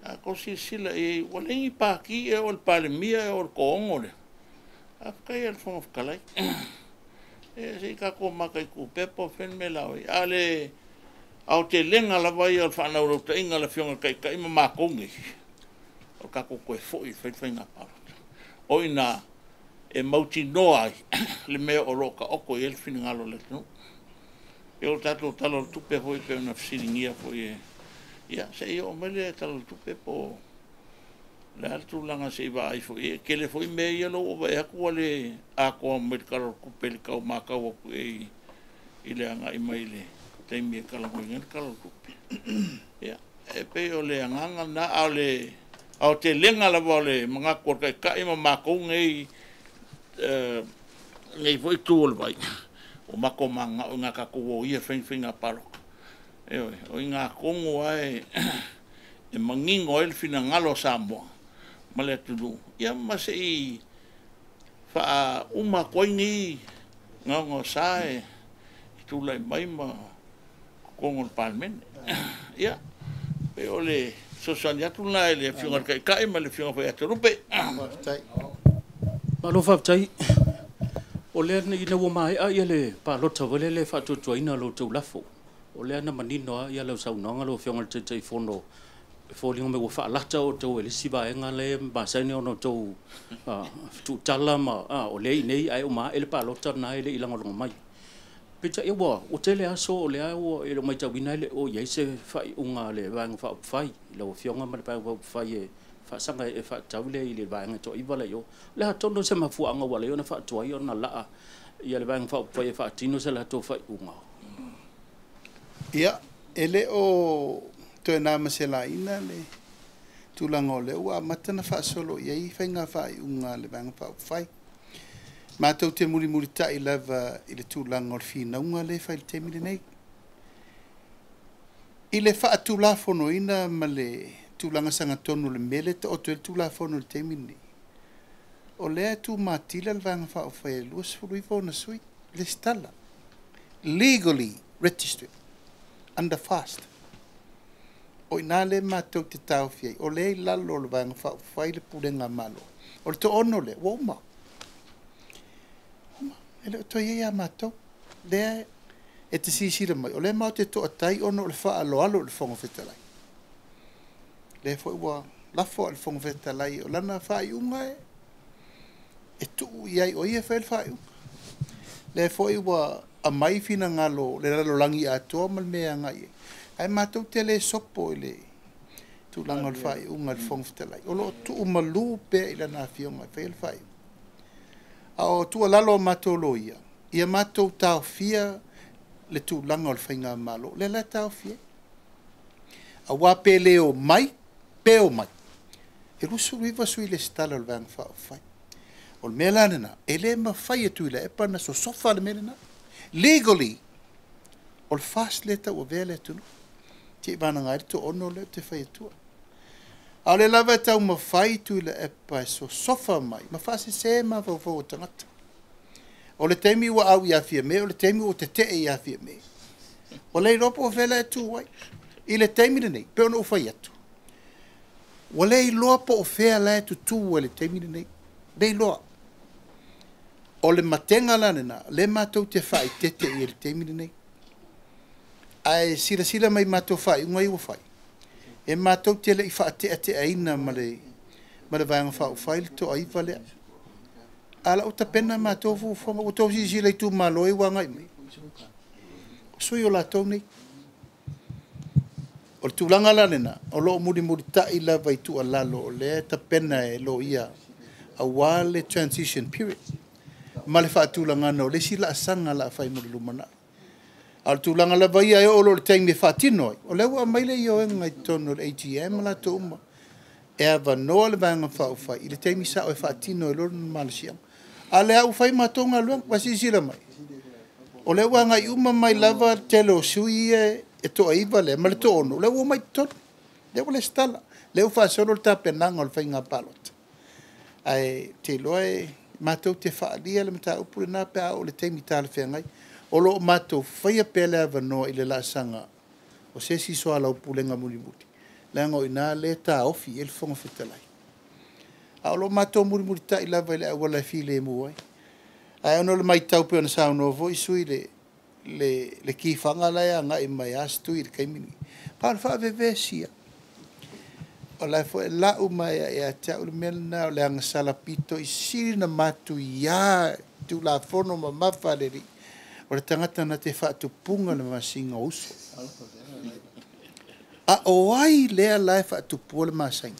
[SPEAKER 5] A outou silasila i ai, ua leai ni pati, e oo i le Palemia, e oo i le toaono lea. Faafetai lava i le Fofoga Fetalai. E se i tatou mataitu pea po o fea le mea o le a oo i ai. A o le aotelega lava ia o le faanaunautai a le Afioga i le Taitai ma matou nei, o le tatou toe foi e fai le faiga palota. O i ina e mautinoa ai le mea o lo o taoto i ai le finagalo o le atunuu. E o le tatou Tala o le Tupe foi pei ona fesiligia foi e, ia, se i oo mai le Tala o le Tupe po o le a le tulaga se i vaai foi i ai. E tele foi mea ia ua vaai atu ua le atoa mai le Tala o le Tupe i le tau matau atu i ai i le agai mai i le taimi e talanoaina ai le Tala o le Tupe. Ia, e pei o le agaga lena, a o le aotelega lava o le manatu o le Taitai ma matou nei nei foi itu o le vai, ua matou mananao ina tatou o ia e fai ni faiga palota. Ioe, o i ina tonu lava e manino ai le finagalo o Samoa ma le atunuu, ia ma se i faauma atu ai nei gaogaosa e tulai mai ma totonu o le Palemene. Ia, pei o le fesoasoani atu lena i le Afioga i le Taitai ma le Afioga foi ia Toelupe.
[SPEAKER 1] Faafetai.
[SPEAKER 3] Malo faafetai. O lea ina ua maea ia le palota foi lea e faatuatuaina lo outou lafo. O lea na manino lava ia lau saunoaga lau Afioga i le Taitaifono, e foliga mai ua faalata outou e le isi vaega lea e masani ona outou tuutala ma o lea i inei ae uma ae le palota lena e le i lagolago mai. Peitai ua tele aso o lea ua e le o matauina e le o i ai se faaiuga a le Vaega Faaupufai, lau Afioga ma le Vaega Faaupufai e faasaga e faatatau lea i le vaega toaiva la i o. Le atonu se mafuaaga ua ala ai ona faatuai ona laa ia le Vaega Faaupufai e faatino se latou faaiuga.
[SPEAKER 1] Ia, e le o toe na ma se laina le tulaga o lea ua amata na faasolo i ai faiga faaiuga a le Vaega Faaupufai. Matou te mulimulitai lava i le tulaga o le finauga lea e fai i le taimi lenei. I le faatulafonoina ma le tulaga sagatonu o le mea lea e taoto ai le Tulafono i le taimi lenei, o lea e tumatila le Vaega Faaupufai e 29 ona sui, lesitala, legally registered under FAST. O ina lea matou te taofi ai, o lea i lalo o le Vaega Faaupufai le pulega a Malo. O le 60 lea, ua uma. Uma. E le o toe i ai a matou. Lea e te silasila mai, o lea matou te toatai ona o le faaaloalo i le Fofoga Fetalai. Lea foi ua lafo a le Fofoga Fetalai o lana faaiuga e tuu i ai o ia e fai le faaiuga. Lea foi ua aumai finagalo o le lalolagi atoa ma le mea e agai i ai. Ae matou te le sopo i le tulaga o le faaiuga a le Fofoga Fetalai. O lo o tuumalu pea i lana afioga e faia le faaiuga. A o tuualalo a matou loia, ia matou taofia le tulaga o le faigamalo. O lea la e taofi ai. Aua pe le omai, pe omai, e 29 sui resitala o le Vaega Faaupufai. O le mea la lena, e le mafai e Tuilaepa ona sosofa le mea lena. Legally, o le FAST lea e tauavea le atunuu. Seivagana ai le toaono lea ou te fai atua. A o lea lava e taumafai Tuilaepa e sosofa mai ma faasese mafaufau o tagata. O le taimi ua au ia Fiame, o le taimi ua tetee ia Fiame. Ua le iloa po o fea la e tu ai. I le taimi lenei, pe ona ou fai atu, ua le iloa po o fea la e tutu ai i le taimi lenei. Le iloa. O le matega la lena, le matou te faaeteete i le taimi lenei. Ae silasila mai matou faaiuga ia ua fai, e matou te le i faateateaina ma le Vaega Faaupufai le toaiva lea. A o la ua tapena matou fuafuaga, ua outou silasila i itumalo ia ua agai mai. O sui o latou nei. O le tulaga la lena, o lo o mulimulitai lava i tuualalo o lea e tapena e loia aua le transition period ma le faatulagaga o le isi laasaga o le a fai mo le lumanai. A o le tulaga lava ia e oo loa i le taimi e faatino ai, o lea ua aumai le ioega i totonu o le AGM ma latou uma, e avanoa le Vaega Faaupufai i le taimi sao e faatino ai loa le malosiaga. A o lea ua fai matou galuega, ua silasila mai, o lea ua agai uma mai lava le tele o sui ia e toaiva lea ma le toaono, o lea ua omai i totonu, lea ua resitala, lea ua faasolo le tapenaga o le faiga palota. Ae ou te iloa e matou te faaalia le mataupu lena pe a oo i le taimi talafeagai. O lo o matou faia pea le avanoa i le laasaga o se isi soalaupulega mulimuli, leaga o i ina lea e taofi i ai le Fofoga Fetalai. A o lo o matou mulimulitai lava i le auala e filemu ai. Ae ona o le matau pei ona saunoa foi sui usufono i le tifaga la e agai mai ia St i le taimi lenei, na o le faavevesi lava. O la e foi e lau mai lava ia te au le mea lena, o le agasala pito i sili ona matuia Tulafono mamafa a le Alii, o le tagata na te faatupuina le masiga o uso. A o ai lea la e faatupua le masaiga?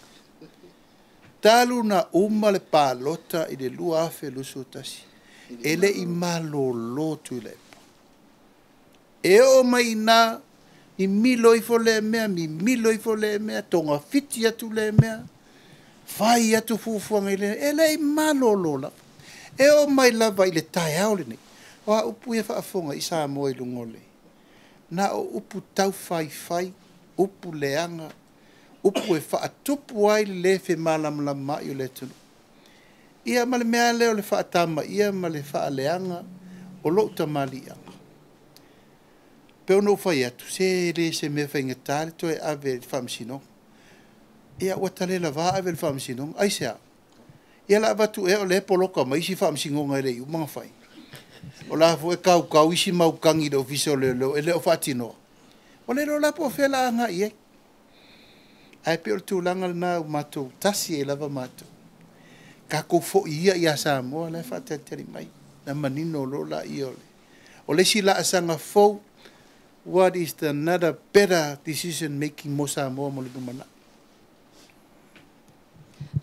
[SPEAKER 1] Talu na uma le palota i le 2021, e le i malolo Tuilaepa. E oo mai ina, mimilo ifo lea mea, mimilo ifo lea mea, togafiti atu lea mea, fai atu fuafuaga i lea, e le i malolo lava. E oo mai lava i le taeao lenei, o a upu ia faafofoga i Samoa i luga o le, na o upu taufaifai, upu leaga, upu e faatupu ai le le femalamalamaai o le atunuu. Ia ma le mea lea o le faatamaia ma le faaleaga o lou tamaliiaga. Pe ona ou fai atu, se le se mea faigata le toe ave i le faamasinoga. Ia ua talelava ave i le faamasinoga. Aisea? Ia la avatu ea o lea e poloka mai isi faamasinoga e le i uma ona fai. O la foi e kaukau isi maukagi i le Ofisa o Leoleo e le o faatinoa. O le iloa la po o fea la agai i ai. Ae pei o le tulaga lena ua matou tasi ai lava matou. Tatou foi ia ia Samoa la e faatalitali mai. Na manino loa laia o le. O le isi laasaga fou, what is the another better decision making mo Samoa mo le lumanai?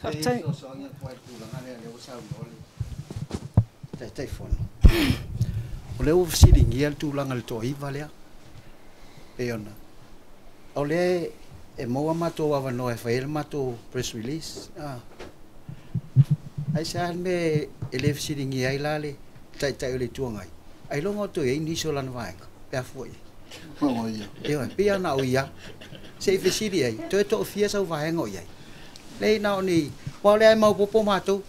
[SPEAKER 2] Faafetai.
[SPEAKER 6] Taitaifono. O lea ua fesiligia le tulaga i le toaiva lea. Pei ona. O lea e maua matou avanoa e fai ai le matou press release. Ai se a le mea e le fesiligia ai la le taitai o le Itu Agai. Ailoga o toe i ai nisi o lana vaega. Pe a fua i ai. Ioe, pei ona o ia. Se i fesili ai, toe toafia sau vaega o i ai. Lei na o ni, aua o lea e maopoopo matou.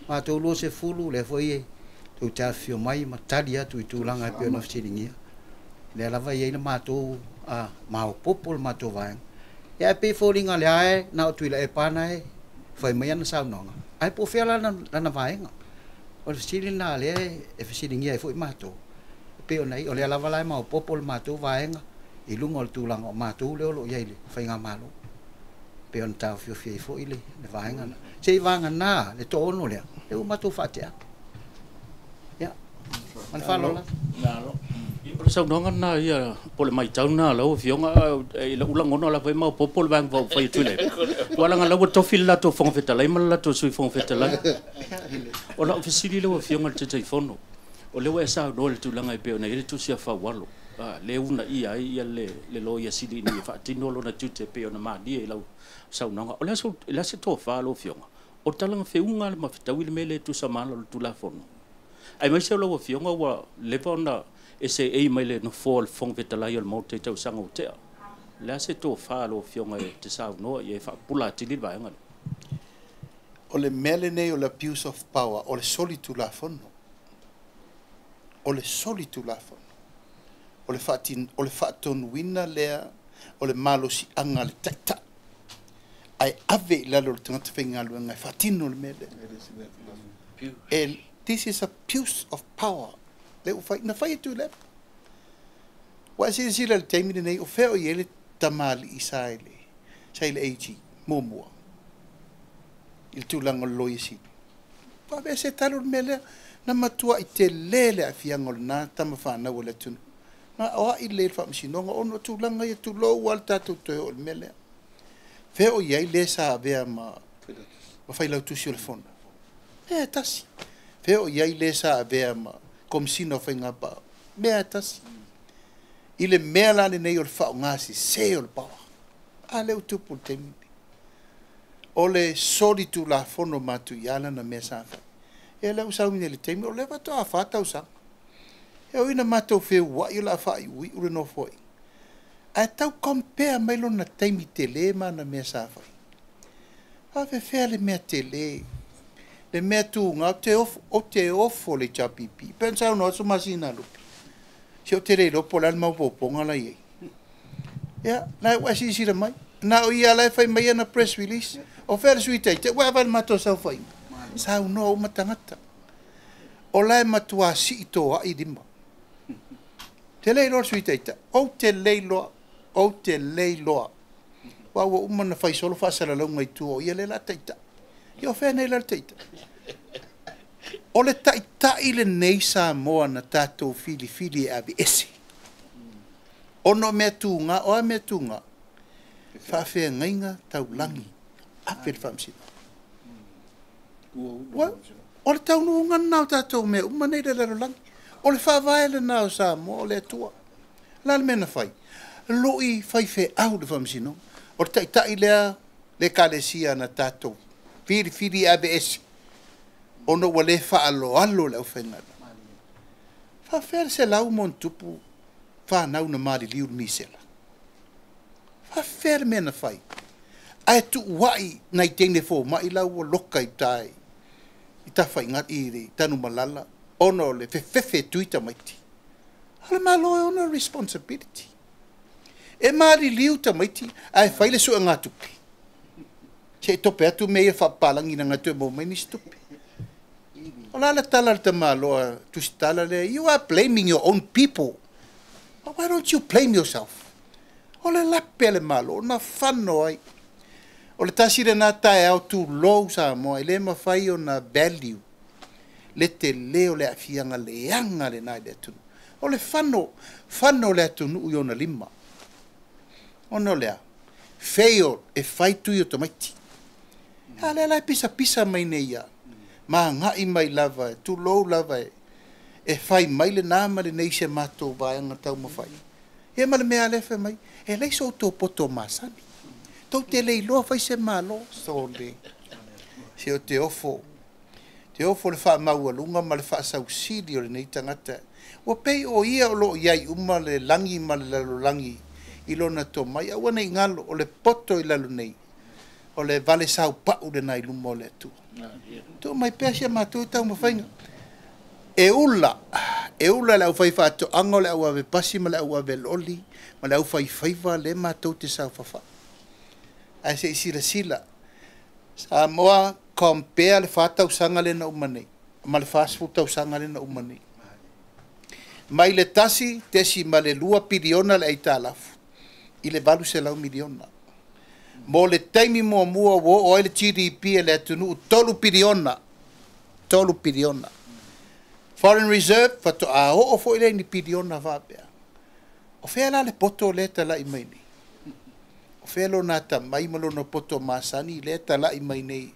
[SPEAKER 6] Matou 20, lea foi e tou te afifio mai ma tali atu i tulaga e pei ona fesiligia. Lea lava e i ai le matou maopoopo le matou vaega. Ia ae pei e foliga lea e na o Tuilaepa na e fai mai ana saunoaga. Ae po o fea lana vaega. O le fesili lena lea e fesiligia ai foi matou. E pei ona i, o lea lava la e maopoopo le matou vaega i luga o le tulaga o matou lea o lo o i ai i le faigamalo. Pe ona taofiofi ai foi le vaega na. Se i vaga na le 60 lea, e ua matou faatea. Ia, ma le faaaloalo.
[SPEAKER 5] Malo.
[SPEAKER 3] O le saunoaga lena ia po o le matau lena a lau Afioga i lou lagona o la foi e maopoopo le vaega faaupufai a Tuilaepa. Aua leaga o la ua tofi le latou Fofoga Fetalai ma le latou Sui Fofoga Fetalai. O lau fesili lau Afioga i le Taitaifono, o lea ua e saunoa i le tulaga e pei ona i ai le tusi a Faualo, lea e uunaia ai le Loia Sili ina ia faatino lona tiute e pei ona malie i lau saunoaga. O le a se tofa lau Afioga? O le talaga feuga le mafetaui le mea lea e tusa ma ala o le Tulafono. Aemaise o lau Afioga ua leva ona e seei mai le nofoa o le Fofoga Fetalai o le Maota i tausaga ua tea. O le a se tofa lau Afioga e te saunoa i ai e faapupula atili le vaega lea?
[SPEAKER 1] O le mea lenei o le abuse of power, o le soli Tulafono. O le soli Tulafono. O le faatonuina lea o le malosiaga a le taitai. Ae ave i lalo o le tagata faigaluega e faatino le mea lea. This is abuse of power. Le ua fai, na fai e Tuilaepa. Ua e silasila i le taimi lenei, o fea o i ai le tamalii sa i le AG, muamua, i le tulaga o le Loia Sili. Faavea se talo le mea lea, na matuai tele le aafiaga o lena tama fanau o le atunuu. Na o ai le faamasinoga ona o tulaga ia tulou lava le tatou toe oo i le mea lea. Fea o i ai le sa avea ma failautusi o le Fono. Mea e tasi. Fea o i ai le sa avea ma Komesina o Faiga Palota. Mea e tasi. I le mea la lenei o le faaaoga sese o le power. A lea ua tupu i le taimi lenei. O le soli Tulafono matuia lana mea sa fai. Ia lea ua sau nei i le taimi, o lea faatoa 4 tausaga. E ui ina matou feuai o le a faaiuiu le nofoaiga. Ae tau compare mai lona taimi tele ma ana mea sa fai. Faafefea le mea tele, le mea tuga, ou te ofo le HRPP. Pe na saunoa atu Masina Lupi. Si ou te le iloa po o le a le maopoopoga la e i ai. Ia, na ua e silasila mai. Na o ia la e fai mai ana press release. O fea le Sui Taitai, ua avai le matou saofaiga. Saunoa uma tagata. O la e matua sii toai lima. Te le iloa le Sui Taitai. Ou te le iloa. Ou te le iloa. Ua uma na fai solo faasalalauga i tua o ia le la taitai. Ia o fea nei la le taitai? O le taitai lenei Samoa na tatou filifili e aveese. Ona o mea tuga, o a mea tuga? Faafeagaiga taulagi. Afe le faamasinoga. O le taunuuga lena o tatou mea uma nei le lalolagi. O le faavae lena o Samoa, o le Atua. La le mea na fai? Lui faifeau le faamasinoga. O le taitai lea le ekalesia na tatou filifili e aveese. Ona ua le faaloalo le aufaigaluega. Faafefea le 100+ fanau na maliliu le misela. Faafefea le mea na fai? Ae tuuai nai teine fomai la ua loka i tai i tafaiga i le Tanumalala ona o le fefefe tui tamaiti. O le Malo e ona responsibility. E maliliu tamaiti ae fai le suega tupe. Se i tope atu mea ia faapapalagi na toe maua mai nisi tupe. O la le tala le tamaloa tusitala lea, you are blaming your own people. But why don't you blame yourself? O le lape le Malo, na fano ai. O le tasi lena taeao tulou Samoa, e le mafai ona value le tele o le aafiaga leaga lena i le atunuu. O le fano, fano le atunuu i ona lima. Ona o lea, fail e fai tui o tamaiti. A lea la e pisapisa mai nei ia. Magai mai lava, e tulou lava e fai mai lena ma lenei se matou vaega taumafai. Ia ma le mea lea fai mai, e leai so outou poto masani. Tou te le iloa fai se malo, sole. Se o te ofo. Te ofo le faamaualuga ma le faasausili o lenei tagata. Ua pei o ia o loo iai uma le lagi ma le lalolagi i lona tomai. Aua nei galo o le poto i lalo nei. O le vale saupau lena i luma o le Atua. Tuu mai pea si a matou taumafaiga. E ula le aufai faatoaga o le au ave pasi ma le au ave loli ma le au faifaiva le matou te saofafai. Ae se i silasila. Samoa compare le 4 tausaga lena uma nei ma le 40 tausaga lena uma nei. Mai le 1.2 piliona le aitalafu i le 800 miliona. Mo le taimi muamua ua oo ai le GDP a le atunuu 3 piliona. 3 piliona. Foreign reserve faatoa oo foi lea i ni piliona faapea. O fea la le poto lea e tala'i mai nei? O fea lona atamai ma lona poto masani lea e tala'i mai nei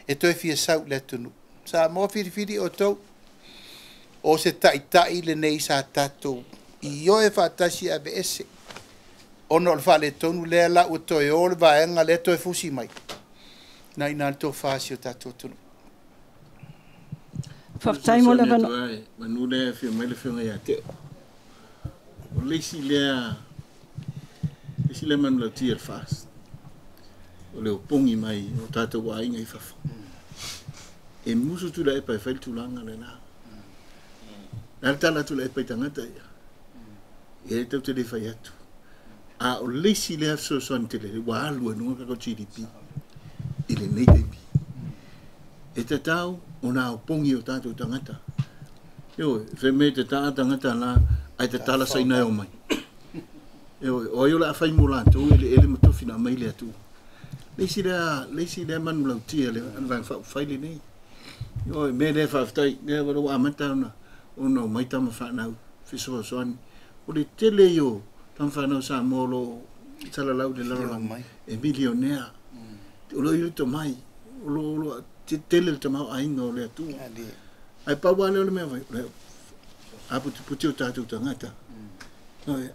[SPEAKER 1] e toe fia sau i le atunuu? Samoa filifili outou, o se ta'ita'i lenei sa tatou ioe faatasi e aveese ona o le faaletonu lea la ua toe o le vaega lea toe fusi mai na ina le tofa si o tatou atunuu.
[SPEAKER 2] Faafetai mo le avanoa.
[SPEAKER 4] Manu lea e afio mai le Afioga ia Teo. O le isi lea manulauti a le FAST, o le opogi mai o tatou aiga i fafo. E musu Tuilaepa e fai le tulaga lena. Le a le tala a Tuilaepa i tagata ia. Ia e tau te le fai atu. A o le isi lea fesoasoani tele, ua alu ai luga tatou GDP i lenei taimi. E tatau ona opogi o tatou tagata. Ioe, fai mai te taa tagata la, ai te tala saina e o mai. Ioe, o ai o le a fai mo latou e le ele ma tofi na mai le atu. Le isi lea manulautia le vaega faaupufai lenei. Ioe, mea lea faafetai, lea ua amata ona o mai tama fanau fesoasoani. O le tele i o tama fanau Samoa o lo salalau le lalolagi e milionea. O lo i le mai, o lo tele le tamau aiga o le atua. Ai pau lea o le mea vai, a putiputi o tatou tagata.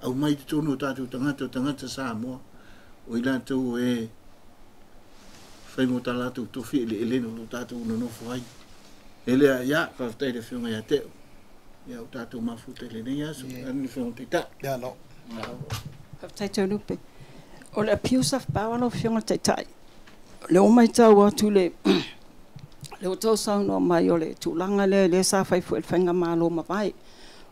[SPEAKER 4] Au mai totonu o tatou tagata, o tagata Samoa, o i latou e fai mo tā latou tofi eleele o lo tatou nonofo ai. E lea, ia, faafetai le Afioga ia Teo. Ia, o tatou mafuta i lenei aso. Anu le Afioga Taitai.
[SPEAKER 1] Ia, no.
[SPEAKER 2] Faafetai Toelupe. O le abuse of power lau Afioga le Taitai. O le ua matau atu le ua tau saunoa mai o le tulaga lea lea sa fai foi le faigamalo mavae.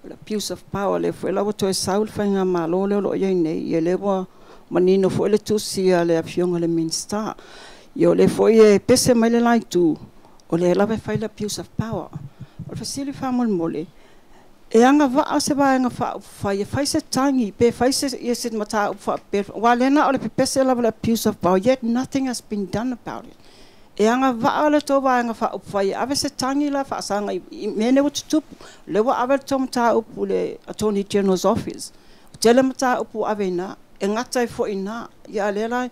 [SPEAKER 2] O le abuse of power lea foi la ua toe sau le faigamalo lea o lo o i ai nei, ia lea ua manino foi le tusi a le Afioga i le Minisita. Ia o lea foi e pese mai le la itu, o lea lava e fai le abuse of power. O le fesili faamolemole, e agavaa se vaega faaupufai e fai se tagi pe fai se ia se mataupu faapea, aua lea na o le pepese lava le abuse of power, yet nothing has been done about it. E agavaa le tou vaega faaupufai e ave se tagi la faasaga i mea nei ua tutupu, lea ua ave le tou mataupu i le Attorney General's Office. O tele mataupu ua ave i ina, e gata ai foi i ina. Ia a lea la,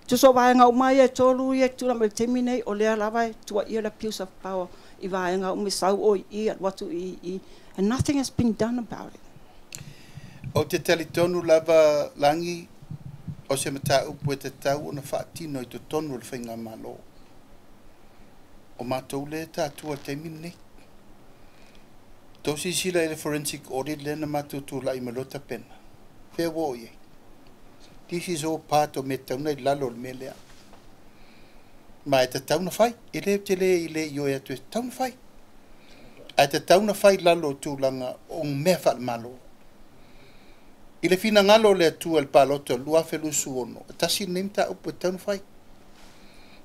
[SPEAKER 2] tusa o vaega uma ia e tolu ia e tulai mai i le taimi nei, o lea lava e tuuaia le abuse of power i vaega uma i sau o i i, alu atu i i, and nothing has been done about it.
[SPEAKER 1] O te talitonu lava Lagi, o se mataupu e tatau ona faatino i totonu o le faigamalo. O matou lea e tatua i le taimi lenei. Tou silasila i le forensic audit lea na matou tulai mai loa tapena. Fea ua oo i ai? This is all part o mea tatau ona i lalo o le mea lea. Ma e tatau ona fai. E le tele i le ioe atu e tatau ona fai. Ae tatau ona fai i lalo o tulaga o mea faalemalo. I le finagalo o le Atua i le palota o le 2026, e tasi lenei mataupu e tatau ona fai.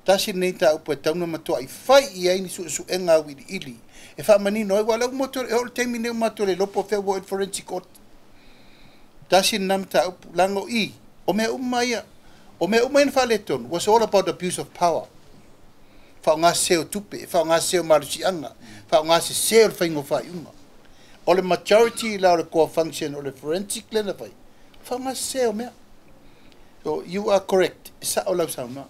[SPEAKER 1] Tasi lenei mataupu e tatau ona matuai fai i ai ni suesuega auiliili e faamanino ai, aua o lea ua matou, e oo i le taimi lenei ua matou le iloa po o fea ua oo i le forensic audit. Tasi lena mataupu, leaga o i, o mea uma ia, o mea uma ia na faaletonu, was all about abuse of power. Faaaoga sese o tupe, faaaoga sese o malosiaga, faaaoga sese o le faiga o faaiuga. O le majority la o le core function o le forensic lea na fai, faaaoga sese o mea. So you are correct, e sao lau saunoaga.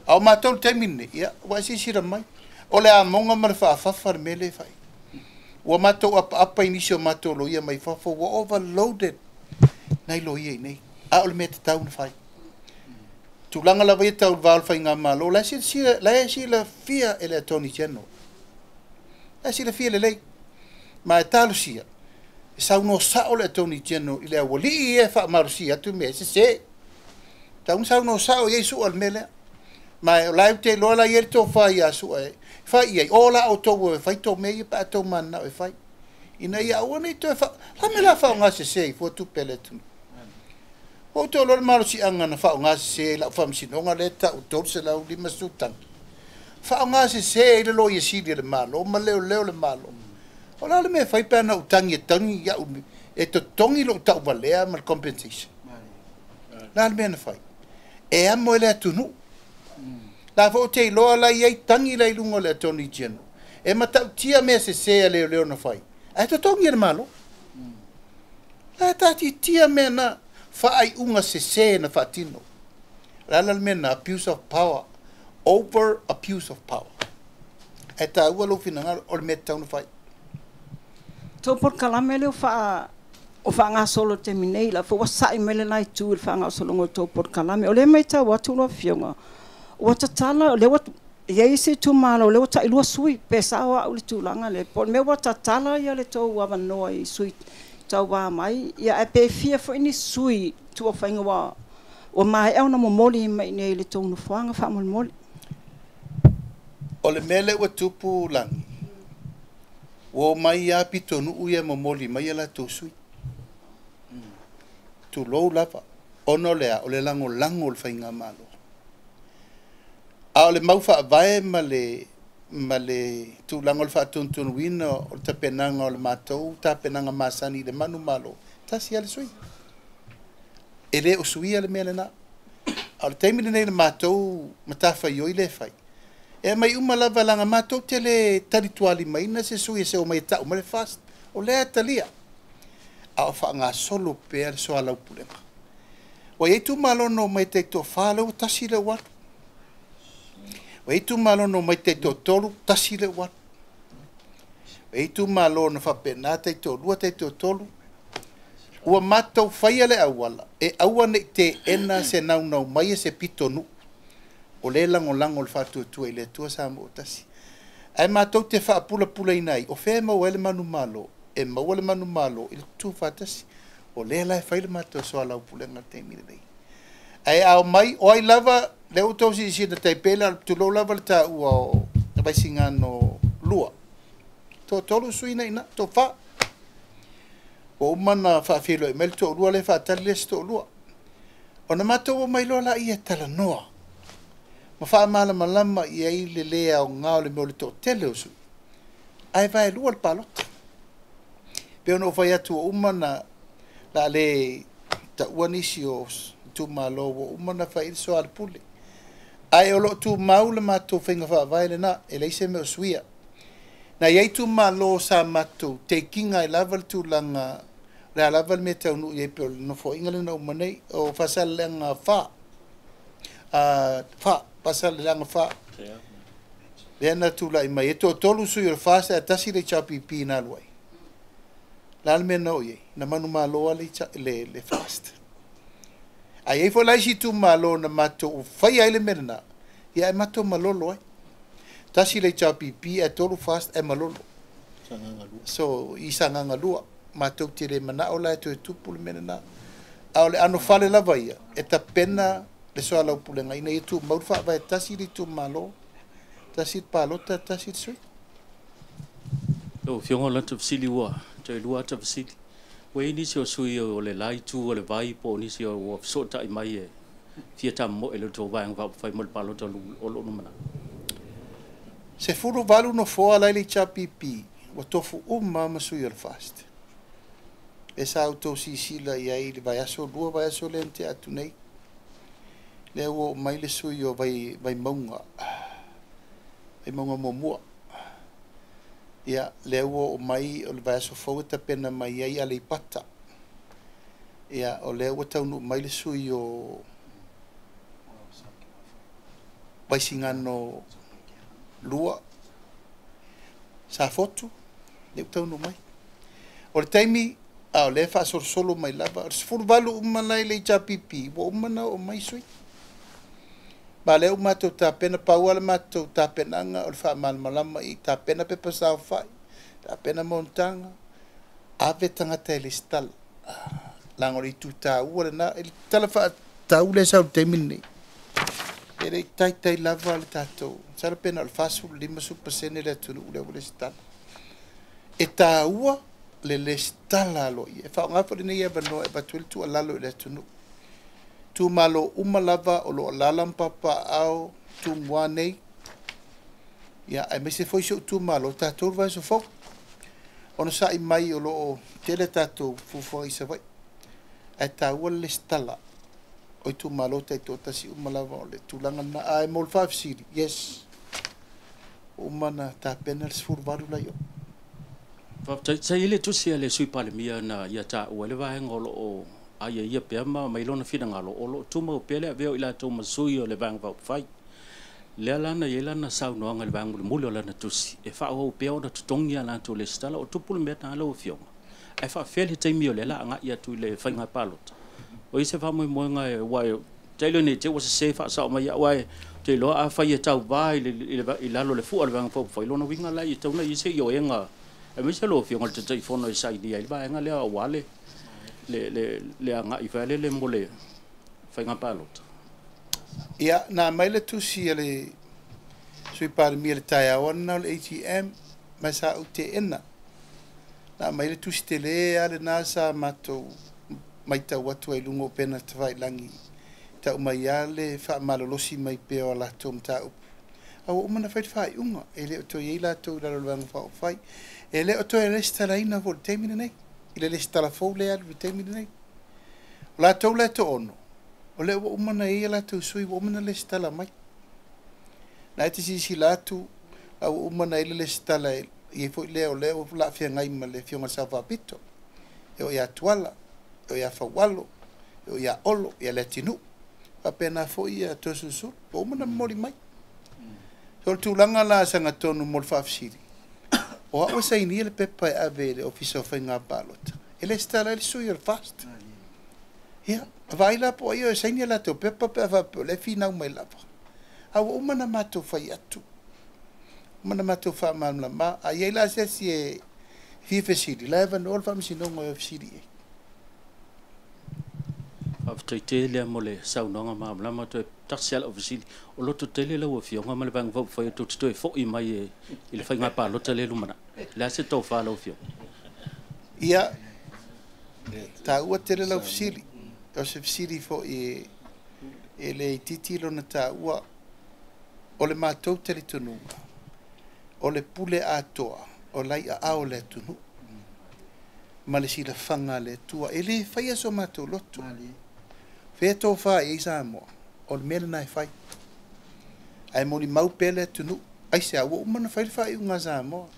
[SPEAKER 1] A o matou le taimi lenei, ia, ua e silasila mai, o le amoga ma le faafafa le mea lea e fai. Ua matou apaapa i nisi o matou loia mai fafo, ua overloaded nai loia i nei. A o le mea tatau ona fai. Tulaga lava ia tau le va o le faigamalo, la e silafia e le Attorney General. La e silafia lelei. Ma e talosia, e saunoa sao le Attorney General i le aualii ia e faamalosia atu mea e sese. Tau na saunoa sao i ai sua le mea lea. Ma o la e te iloa la i ai le tofa ia sua e fai i ai, o la outou e fai tō mea ia pe a tou mananao e fai. Ina ia aua nei toe fa, la me la faaaoga sese i fua tupe a le atunuu. Ua outou iloa le malosiaga na faaaoga sese ai lau faamasinoga lea e tau 350 tagi. Faaaoga sese ai le loia sili a le Malo ma leoleo le Malo. O la le mea e fai pe ana ou tagi e tagi iau e totogi lou tauvalea ma le compensation. La le mea na fai. E amo e le atunuu. La fo te iloa la i ai tangi la i luga o le Attorney General. E matautia mea sesē a leoleo na fai. Ae totogi e le Malo. La e taatitia mea na faaiuga sesē na faatino. O le ala le mea na abuse of power. Over abuse of power. Ae taua lou finagalo o le mea e tatau ona fai.
[SPEAKER 2] Tou polokalame lea ua o faagasolo i le taimi nei, la foi ua sa'i mai le la itu i le faagasologa o tou polokalame. O lea e matau atu lau Afioga, ua tatala, o lea ua i ai isi itumalo o lea ua tailua sui, pe sao au i le tulaga lea, po o le mea ua tatala le tou avanoa i sui tauva mai, ae pe fia foi ni sui tuafaiga ua maea ona momoli mai i inei i le tou nofoaga faamolemole.
[SPEAKER 1] O le mea lea ua tupu Lagi, ua omai lava pitonuu ia e momoli mai a latou sui. Tulou lava, ona o le a? O le lagolago o le faigamalo. A o le mau faavae ma le tulaga o le faatonutonuina o le tapenaga o le matou tapenaga masani i le manumalo, tasi lava le sui. E le o suia le mea lena. A o le taimi lenei i le matou matafaioi lea e fai, e aumai uma lava leaga matou te le talitualimaina se sui e se omai e tau mai le FAST. O lea e talia. A o faagasolo pea le soalaupulega. Ua i ai itumalo na omai taitoafa, lea ua tasi lea ua alu. Ua i ai itumalo na omai taitoatolu, tasi lea ua alu. Ua i ai itumalo na faapena taitoalua, taitoatolu. Ua matou faia le auala e aua ne i teena se naunau mai e se pitonuu. O lea e lagolago le faatuatua i le Atua Samoa ua tasi. Ae matou te faapulapulaina ai, o fea e maua ai le manumalo? E maua le manumalo i le tutufaatasi. O lea la e fai le matou soalaupulega i le taimi lenei. Ae a omai, o ai lava, lea ua outou silasila tai pei la, tulou lava le taua o Vaisigano 2. Toatolu sui na i ina, toafa. Ua uma ona faafeiloai mai le toalua lea faatali le isi toalua. Ona matou omai loa laia e talanoa ma faamalamalama i ai le le aoga o le mea o le toatele o sui. Ae vaelua le palota. Pei ona ou fai atu ua uma ona la le taua nisi o itumalo ua uma ona fai i le soalepule. Ae o lo o tumau le matou faiga faavae lena, e leai se mea o suia. Na i ai itumalo sa matou teikiga ai lava le tulaga, o le a lava le mea e taunuu i ai pei o le nofoaiga lea na uma nei, o Faasaleleaga 4. Faasaleleaga 4. Lea na tulai mai, e toatolu sui o le FAST ae tasi le HRPP na alu ai. La le mea na oo i ai, na manumalo lava le FAST. Ae i ai foi la isi itumalo na matou faia ai le mea lena, ia ae matou malolo ai. Tasi le HRPP ae tolu FAST ae malolo. So, i Sagaga 2, matou te le manao la e toe tupu le mea lena. A o le anofale lava ia, e tapena le soalaupulega ina ia tumau le faavae tasi le itumalo, tasi le palota, tasi le sui.
[SPEAKER 3] Lau Afioga o le ata fesili ua toe lua ata fesili. Ua i ai nisi o sui o le la itu o le vai po o nisi ua fesootai mai e fia tamomoe i le tou vaega faaupufai mo le palota o lo o lumanai.
[SPEAKER 1] 18 nofoa la i le HRPP ua tofu uma ma sui o le FAST. E sa outou silasila i ai i le vaiaso, lua vaiaso lea na tea atu nei. Lea ua oo mai le sui o Vaimauga, Vaimauga muamua. Ia, lea ua oo mai o le vaiaso fou e tapena mai ai Aleipata. Ia, o lea ua taunuu mai le sui o Vaisigano 2, Safotu, lea ua taunuu mai. O le taimi, a o lea e faasolosolo mai lava, o le 18 uma la i le HRPP, ua uma ona oo mai sui. Ma lea ua matou tapena, pau lava le matou tapenaga o le faamalamalama i tapena pepa saofai, tapena monotaga, ave tagata e lesitala. Leaga o le itu taua lena, i le tala faatatau lea e sau i le taimi lenei, e le i taitai lava le tatou, masalo pe na o le 40-50% le atunuu lea ua lesitala. E taua le lesitala aloaia. E faaaoga foi lenei avanoa e avatu ai le tuualalo i le atunuu. Itumalo uma lava o lo o alaala ma papaaao Tumua nei, ia, aemaise foi si ou itumalo, tatou le vaiaso fou. Ona sa'i mai o lo o tele tatou fuafuaga i Savaii, ae taua le lesitala. O itumalo taitoatasi uma lava o le tulaga lena. Ae mo le faafesili, yes, ua uma ona tapena le 18 la i o.
[SPEAKER 3] Faafetai. Sa i ai le tusi a le Sui Palemia na ia taua ai le vaega o lo o aiaia pea ma aumai lona finagalo o lo o tumau pea le avea o i latou ma sui o le Vaega Faaupufai. Lea la na i ai lana saunoaga i le vaega mulimuli o lana tusi e faaauau pea ona totogi a latou lesitala. O tupu le mea lena lau Afioga, ae faafefea le taimi o lea o le a agai atu i le faiga palota? O i ai se faamoemoega e aua e tailo ne i te i ua sese faasao mai au ae ou te iloa afai e tauva i le i lalo o le fua o le Vaega Faaupufai, lona uiga la e tatau ona i ai se ioega aemaise lau Afioga i le Taitaifono e sainia ai le vaega lea aua le le le agai foi lele mo le faiga palota.
[SPEAKER 1] Ia, na aumai le tusi a le Sui Palemia i le taeao lena o le AGM, ma sa ou teena. Na aumai le tusi tele lava lena sa matou matau atu ai i luga o upega tafailagi, tau mai lava le faamalolosi mai pea o a latou mataupu. A ua uma ona fai le faaiuga, e le o toe i ai latou i lalo o le Vaega Faaupufai. E le o toe resitalaina foi i le taimi lenei, i le resitala fou lea e alu i le taimi lenei. O latou la e toaono, o lea ua uma ona i ai a latou sui ua uma ona resitala mai. Na e te silasila atu, a ua uma ona i ai le resitala e i ai foi lea o lea ua la feagai ma le Afioga i le Sao Faapito, e oo ia Tuala, e oo ia Faualo, e oo ia Olo, ia Leatinuu. Faapena foi ia Toeolesulusulu, ua uma ona momoli mai. So o le tulaga la sagatonu mo le faafesili, o au e sainia le pepa e ave i le Ofisa o Faiga Palota, e resitala ai le sui o le FAST. Ia, vaai la po o ai o e saini a latou pepa pe a faapea o lea e finau mai lava. A ua uma ona matou fai atu, uma ona matou faamalamalama. A i ai la se isi e fia fesili, la e avanoa le Faamasinoga e fesili i ai.
[SPEAKER 3] Faafetai tele lava mo le saunoaga malamalama. Toe tasi lava lau fesili. O lototele lau Afioga ma le Vaega Faaupufai tou te toe foi mai i le faiga palota lea e lumanai. O le a se tofa lau Afioga?
[SPEAKER 1] Ia, taua tele lau fesili. O se fesili foi e le itiiti lona taua. O le matou talitonuga, o le pule atoa o lai aao o le atunuu ma le silafaga a le Atua. E le faia so matou loto. Fea tofa i ai Samoa, o le mea lena e fai. Ae molimau pea le atunuu. Aisea, ua uma ona fai le faaiuga a Samoa.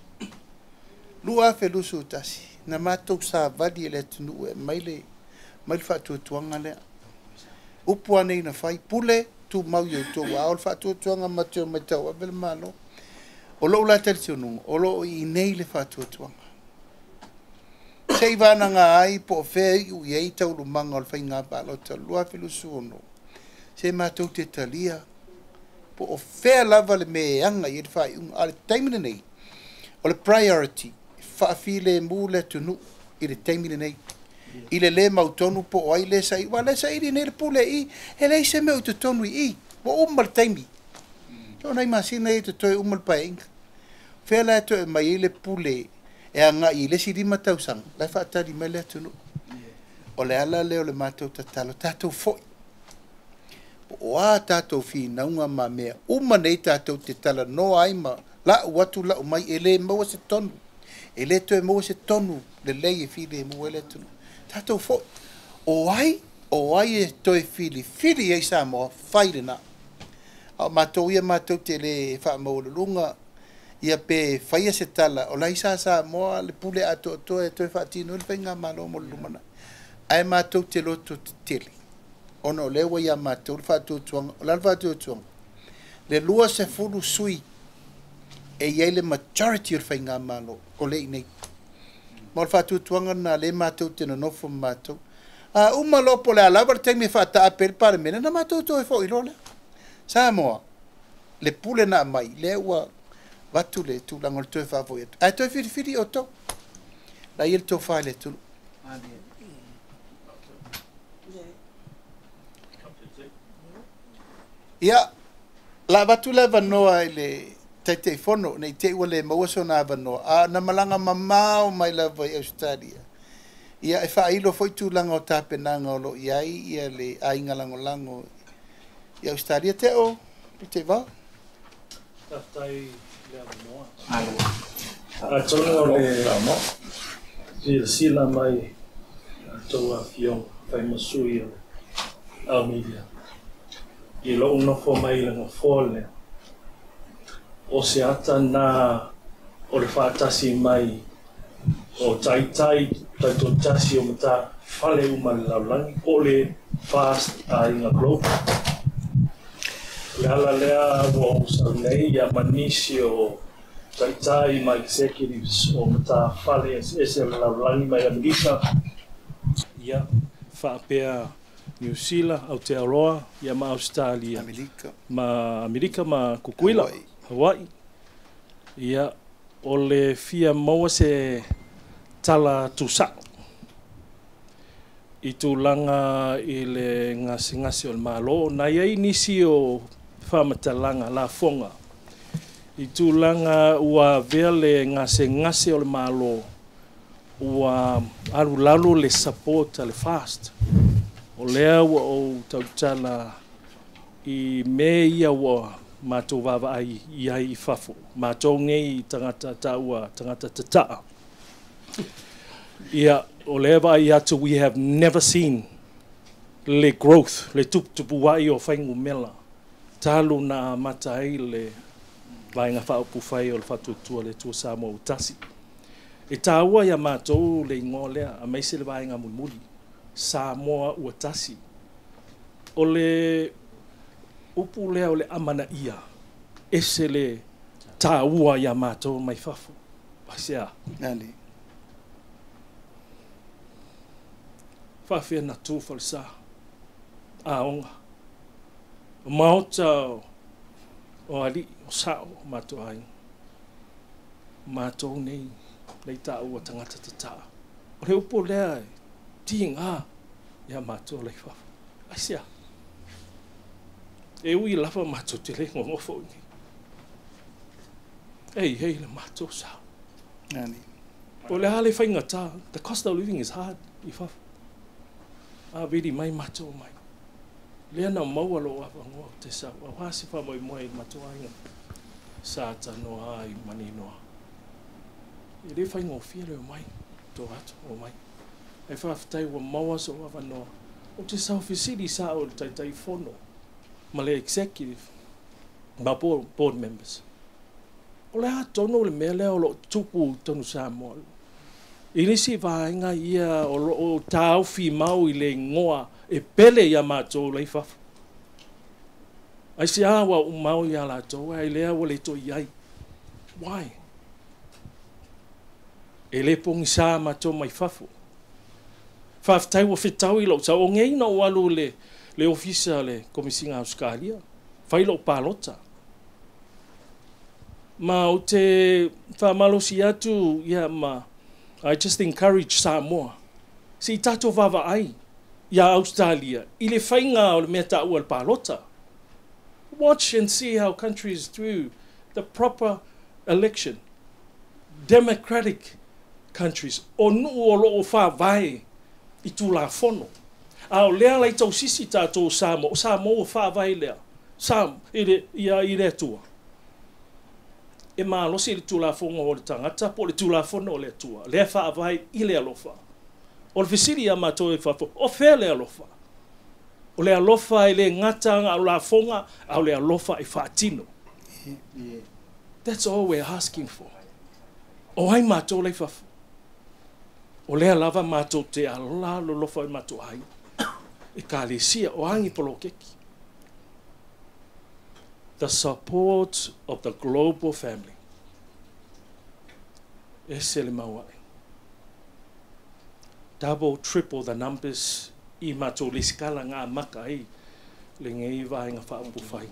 [SPEAKER 1] 2021, na matou savali e le atunuu e aumai le mai le faatuatuaga lea. Upu lava nei na fai, pule tumau i outou aao le faatuatuaga ma te omai tauave le Malo. O lou la talitonuga, o lo o i inei le faatuatuaga. Se i vanaga ai po o fea e iu i ai taualumaga o le faiga palota o le 2026, se matou te talia po o fea lava le mea e aga i ai le faaiuga. A o le taimi lenei, o le priority, faafilemu le atunuu i le taimi lenei. I le lē mautonu po o ai lē saili, aua o lea e saili nei le pule i i, e leai se mea o i totonu i i, ua uma le taimi. O nai masina ia e totoe uma le Paeaiga. O fea la e toe aumai ai le pule e agai i le isi 5 tausaga, la e faatali mai le atunuu. O le ala lea o le matou tatalo, tatou foi. Po o a tatou finauga ma mea uma nei tatou te talanoa ai ma lau atu lau mai, e le maua se tonu. E le toe maua se tonu lelei e filemu ai le atunuu. Tatou foi. O ai, o ai e toe filifili ai Samoa, fai lena. A o matou ia matou te le faamaualuluga ia pe faia se tala, o la e i sa Samoa le pule atoatoa e toe faatino ai le faigamalo mo le lumanai. Ae matou te loto tetele, ona o lea ua ia matou le faatuatuaga. O le a le faatuatuaga? Le 20 sui e i ai le majority o le faigamalo o lea e i inei. Ma o le faatuatuaga lena lea matou te nonofo ma matou. A uma loa po o le a lava le taimi e faataape ai le Palemene, ona matou toe foi loa lea. Samoa, le pule na aumai, lea ua avatu le tulaga o le toe faafoi atu. Ae toe filifili outou. La e i ai le tofa i le atunuu. Ia, la avatu le avanoa i le Taitaifono, ne i te i ua le maua sona avanoa, a na malaga mamao mai lava i Ausetalia. Ia, e faailo foi tulaga o tapenaga o lo o i ai ia le aiga lagolago i Ausetalia. Teo, Putevao.
[SPEAKER 7] Faafetai i le avanoa. Atonu o le silasila mai a outou afioga fai ma sui o le Our media. I lou nofo mai i le nofoa lea, o se ata na o le faatasi mai o taitai taitoatasi o matafale uma i le lalolagi po o le FAST Aiga Global. O le ala lea ua ou sau nei ia ma nisi o taitai ma executives o matafale eseese o le lalolagi mai Amerika, ia faapea Niu Sila, Aotearoa, ia ma Ausetalia,
[SPEAKER 1] Amerika.
[SPEAKER 7] Ma Amerika ma Kukuila, Hawaii. Ia, o le fia maua se tala tusa'o i tulaga i le gasegase o le Malo. Na i ai nisi o faamatalaga lafoga i tulaga ua avea le gasegase o le Malo ua alulalo le support a le FAST. O lea ua ou tautala i mea ia ua matou vaavaai i ai i fafo, matou nei tagata taua tagata tataa. Ia, o lea vaai atu, we have never seen le growth, le tuputupuai o fuainumera talu na amata ai le Vaega Faaupufai o le Faatuatua le Atua Samoa ua Tasi. E taua ia matou le igoa lea, aemaise le vaega mulimuli, Samoa ua Tasi. O le upu lea o le amanaia, ese le taua ia matou mai fafo. Aisea?
[SPEAKER 1] Nani.
[SPEAKER 7] Faafefea na tu falesa, aoga, o maota o alii, o sao o matou aiga. Matou nei, lei taua tagata tataa. O le upu lea e tiga ia matou lai fafo. Aisea? E ui lava matou te le gogofo i nei. E i ai le matou sao.
[SPEAKER 1] Nani.
[SPEAKER 7] O le a le faigata, the cost of living is hard i fafo. A vili mai matou mai. Lea na maua lou avanoa ou te sau, aua se faamoemoe i le matou aiga sa tanoa ai maninoa. E le faigofie le omai, to atu, omai. Ae faafetai ua maua sou avanoa ou te sau fesili sao i le Taitaifono ma le executive ma board members. O le a tonu le mea lea o lo o tupu i totonu Samoa? I nisi vaega ia o lo o taofi mau i le igoa e pele ia matou la i fafo. Aisea ua umau ia latou ai lea ua le toe i ai? Why? E le pogisa matou mai fafo. Faafetai ua fetau i lou sau. O nei na ou alu i le ofisa le Komisiga Ausetalia, fai lou palota. Ma ou te faamalosi atu ia ma I just encourage Samoa. Se i tatou vaavaai ia Ausetalia i le faiga o le mea taua le palota. Watch and see how countries do the proper election. Democratic countries. O nuu o lo o faavae i tulafono. A o lea lai tausisi tatou Samoa, o Samoa ua faavae lea sa i le, ia, i le Atua. E malosi le tulafono o le tagata po o le tulafono o le Atua, lea faavae i le alofa. O le fesili ia matou e fafo, o fea le alofa? O le alofa e le gata na o lafoga, a o le alofa e faatino. That's all we're asking for. O ai matou lai fafo? O lea lava matou te alolofa i matou aiga, ekalesia, o a ni poloketi. The support of the global family. Ese le mauae. Double, triple the numbers i matou lesikala ngā maka ai lenei vaega faaupufai.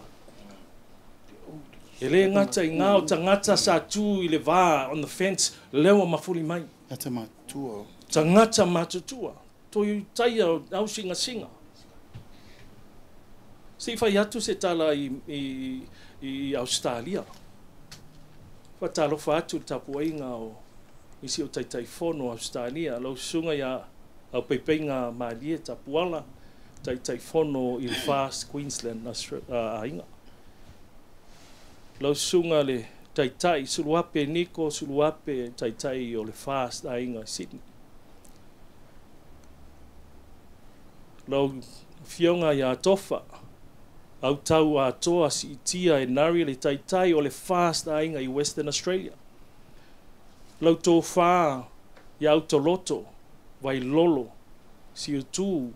[SPEAKER 7] E le gata i ngā o tagata sa tu i le va on the fence, lea ua mafuli mai.
[SPEAKER 1] Tagata matutua.
[SPEAKER 7] Tagata matutua. Toi taia o au singasinga. Se i fai atu se tala i Australia. Faatalofa atu i le tapuaiga o nisi o Taitaifono o Australia, lau susuga ia Aupeipeiga Malie Tapuala, Taitaifono i le FAST Queensland Aiga. Lau susuga le Taitai Suluape Niko Suluape, Taitai o le FAST Aiga i Sydney. Lau Fioga iā Tofa, autau atoa siitia e Nari le taitai o le FAST aiga i Western Australia. Lau tofā ia Autoloto, Vailolo, Siutu,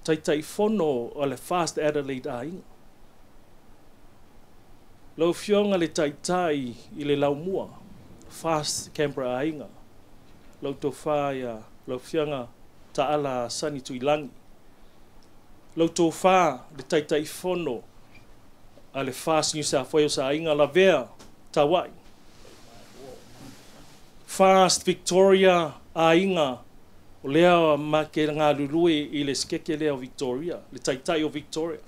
[SPEAKER 7] Taitaifono o le FAST Adelaide aiga. Lau Afioga le Taitai i le Laumua, FAST Canberra aiga. Lau tofā ia lau Afioga Taala Sani Tuilagi. Lau tofā le Taitaifono a le FAST New South Wales aiga Lavea Tauai. FAST Victoria aiga, o lea ma ke galulue i le sekeke lea o Victoria, le taitai o Victoria.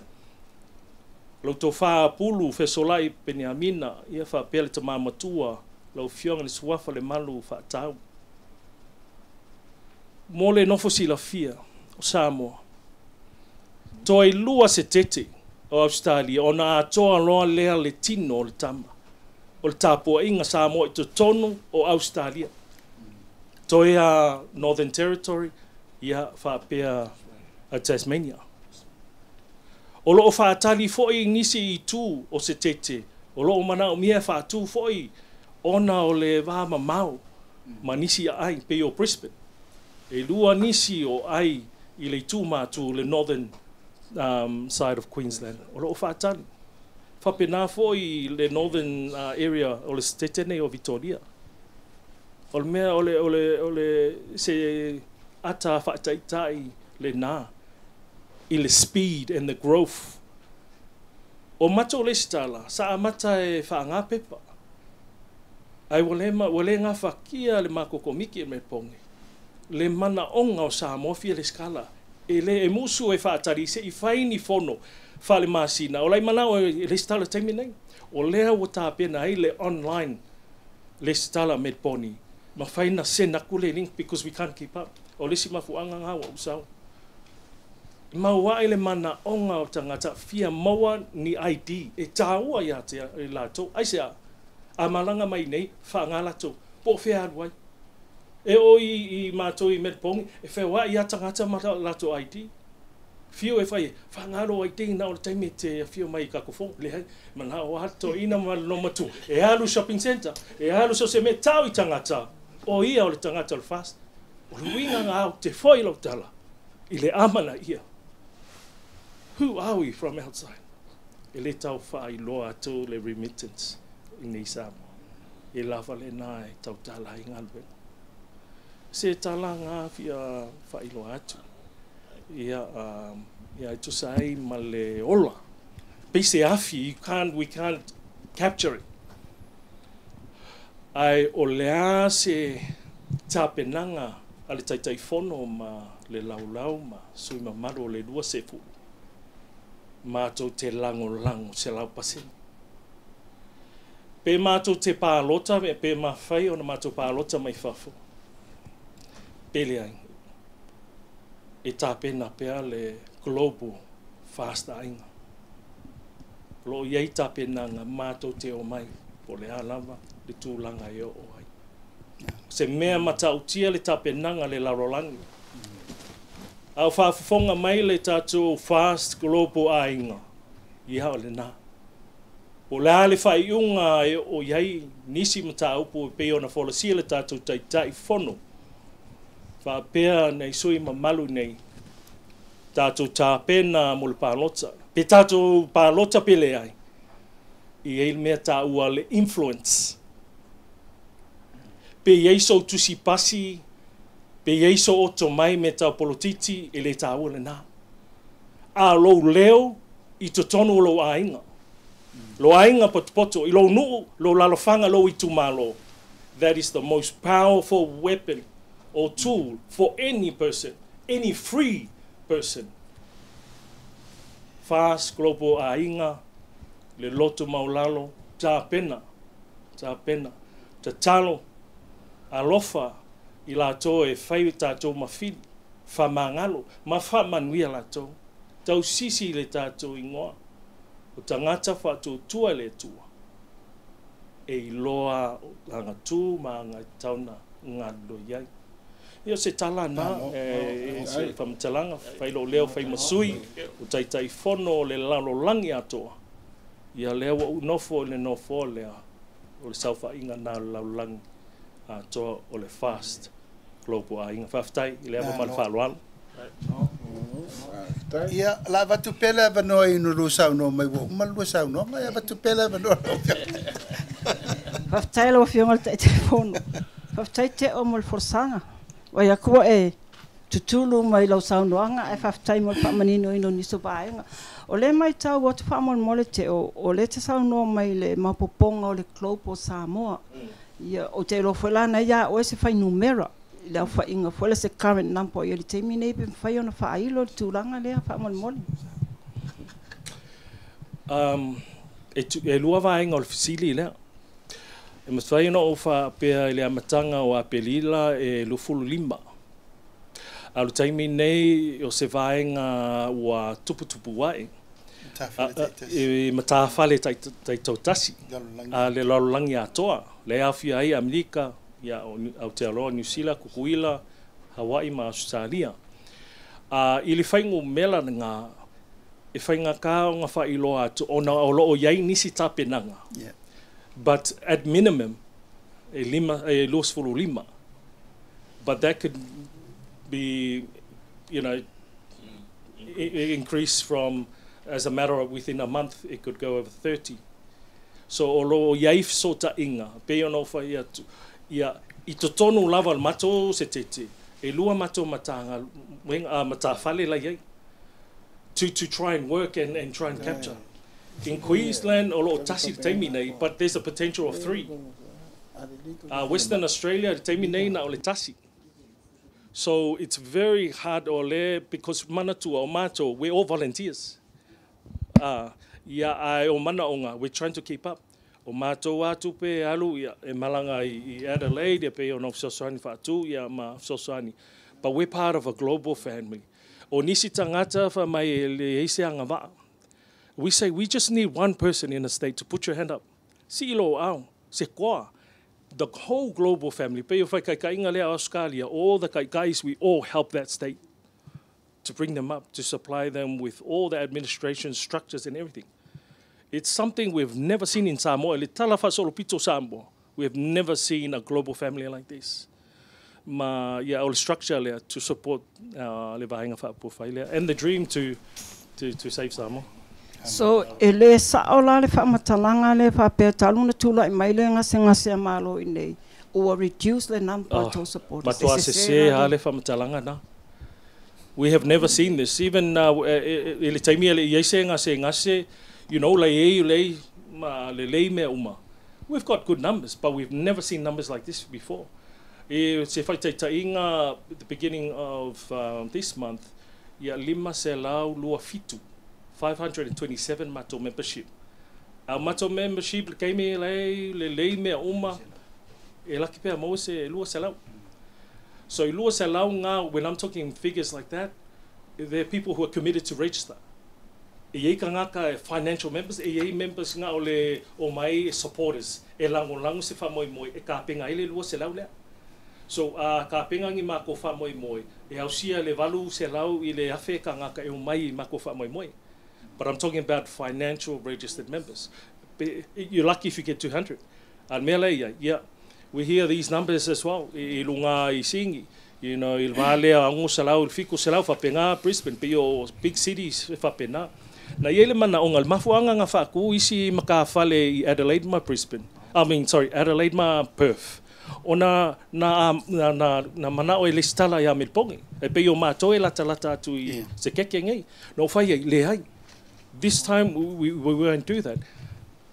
[SPEAKER 7] Lau tofā Pulu Fesolai Peniamina, ia faapea le tamā matua, lau Afioga le Suafa le Malu Faatau. Mo le nofo silafia o Samoa, toe 2 setete o Australia ona atoa loa lea le tino o le tama o le tapuaiga Samoa i totonu o Australia. Toe a Northern Territory, ia faapea a Tasmania. O loo faatali foi nisi itu o se tete, o loo manaomia e faatu foi ona o le va mamao ma nisi ai pei o Brisbane. E 2 nisi o ai i le itu matu, le northern side of Queensland. O loo faatali. Faapena foi le northern area o le setete nei o Victoria. O le mea o le se ata faataitai le nā i le speed and the growth. O mato le sitala, sa amata e whaanga pepa. Ai ua le ngā whakia le mako komiki e me ponge. Le mana onga o Samoa fia le skala. E le e musu e whaatari se i whaini fono whale masina. O lai mana o le sitala taimi nei. O lea ua tāpena ai le online le sitala me poni. Ma whaina sena kule link because we can't keep up. O le si mafuanga ngā wa usau. Maua le mana onga o tangata fia maua ni ID e tāua ia te lātou. Ai se a malanga mai nei whaanga lātou. Po whea alu ai. E o i mātou i Metpongi, e whea ia tangata ma lātou ID. Whio e whai, whaangaro ID na o le taimi te whio mai i kakofo. Le hai, mana o ato ina ma no matu. E alu shopping center, e alu so se me tau i tangata. O ia o le tangata o le fast. O le winga ngā au te whai lau tala. I le amana ia. Who are we from outside? E le tau whai loa atu le remittance i nei Samoa. E lava le nā e tau tala i ngā. Se tala ngā whia whai loa atu. Ia, ia e tusa ai ma le ola. Pei se afi, we can't capture it. Ai o lea se tapenanga a le taitai fono ma le laulau ma sui mamalu o le 2 sefu. Mātou te langolango 100%. Pe mātou te pālota, pe mawhai ona mātou pālota mai fafo. Pele ai. E tāpena pea le global fast ainga. Lo iei tāpenanga mātou te o mai. Po le alava le tūlanga e o ai. Se mea matautia le tāpenanga le larolangi. Au whaafufonga mai le tātou fast global ainga. Ia o le nā. Po le ale whaiunga e o iai nisi mataupu e pei ona folasia le tātou taitai fono. Whaapea nei sui mamalu nei. Tātou tāpena mo le pālota. Pe tātou pālota pele ai. I eil mea tāua le influence. Pe iei so tusi pasi, pe iei so oto mai me tau polititi e le tāua le nā. A lou leo i totonu o lou ainga. Lo ainga potopoto, i lou nuu, lou lalofanga, lou itumalo. That is the most powerful weapon or tool for any person, any free person. Fast global ainga, le loto maulalo, tāpena, tāpena, tatalo, alofa i lātou e whai tātou mawhili, whamangalo, ma whamanuia lātou, tau sisi le tātou ingoa, o tangata whaatūtua le tua, e iloa o anga tū ma anga tauna ngā iai. Ia se tala na e se faamatalaga fai lou leo fai masui o Taitaifono o le lalolagi atoa. Ia lea ua ou nofo i le nofoa lea o le saofaiga na o le lalolagi atoa o le Fast Global Aiga. Faafetai i le ava ma le faaaloalo.
[SPEAKER 1] Ia, la avatu pea le avanoa i ona lua saunoa mai ua uma le lua saunoaga, ia avatu pea le avanoa lau Afioga.
[SPEAKER 2] Faafetai lau Afioga i le Taitaifono. Faafetai Teo mo le folasaga. Vaai atu ua e tutulu mai lau saunoaga ae faafetai mo le faamaninoina o nisi o vaega. O lea e matau atu faamolemole Teo, o lea e te saunoa mai i le maopoopoga o le Global Samoa. Ia, ou te iloa foi la na ia oe se fuainumera i le aofaiga foi lea se current number o i ai i le taimi nei pe mafai ona faailo le tulaga lea faamolemole.
[SPEAKER 7] E lua vaega o le fesili lea. E mafai ona ou faapea i le amataga o Aperila e 25. A o le taimi nei o se vaega ua tuputupu ae. E matafale taitoatasi a le lalolagi atoa. Lea e aofia ai Amerika, ia, Aotearoa, Niu Sila, Kukuila, Hawaii ma Ausetalia. I le fuainumera lena, e faigata ona faailoa atu ona o lo o i ai nisi tapenaga. But at minimum, e lima, e 25. But that could be increase from, as a matter of within a month, it could go over 30. So o lo o i ai fesootaiga, pei ona ou fai atu, ia, i totonu lava o le matou setete, e lua matou mataga, matafale la i ai, to try and work and try and capture. In Queensland, o lo o tasi le taimi nei, but there's a potential of three. Western Australia, le taimi nei na o le tasi. So it's very hard o le, because manatua o matou, we're all volunteers. Ia, ae o manaoga, we're trying to keep up. O matou atu pe alu ia, e malaga i Adelaide, ia pei ona fesoasoani faatu, ia ma fesoasoani. But we're part of a global family. O nisi tagata fa mai e le eise agavaa. We say we just need one person in a state to put your hand up. Si ilo au, se koa. The whole global family, pe o whai kaikainga lea Australia, all the kaikais, we all help that state to bring them up, to supply them with all the administration structures and everything. It's something we've never seen in Samoa. Le tala faasolopito Samoa. We have never seen a global family like this. Ma ia o le structure lea to support le vaega faaupufai lea and the dream to save Samoa.
[SPEAKER 2] So e le sao la le faamatalaga le faapea talu na tulai mai le gasegase a malo i nei ua reduce le number of total supporters.
[SPEAKER 7] Matua sese ha le faamatalaga na. We have never seen this. Even i le taimi e le i ai se gasegase, lei ei lei ma le lei mea uma. We've got good numbers, but we've never seen numbers like this before. E se faitaitaiga, at the beginning of this month, ia 527, 527 matou membership. A matou membership le kaimi lei le lei mea uma, e laki pea maua se 200. So i 200 ngā, when I'm talking figures like that, there are people who are committed to register. E iai tagata e financial members, e iai members ngā o le o mai supporters, e lagolago se faamoemoe, e kapega ai le 200 lea. So kapenga ni mako faamoemoe, e ausia le 800 i le 1000 tagata e o mai i mako faamoemoe. But I'm talking about financial registered members. You're lucky if you get 200. A mea lea ia, yeah, we hear these numbers as well, i lunga i singi. I le valea 600, i le 700, faapena Brisbane, pe o big cities e faapena. Na iai le manaoga, le mafuaaga na faakū isi matafale i Adelaide ma Brisbane. I mean, sorry, Adelaide ma Perth. Ona na manao e lesitala ia Melbourne. E pei o matou e latalata atu i se keke nei. No whai ai, le ai. This time we won't do that.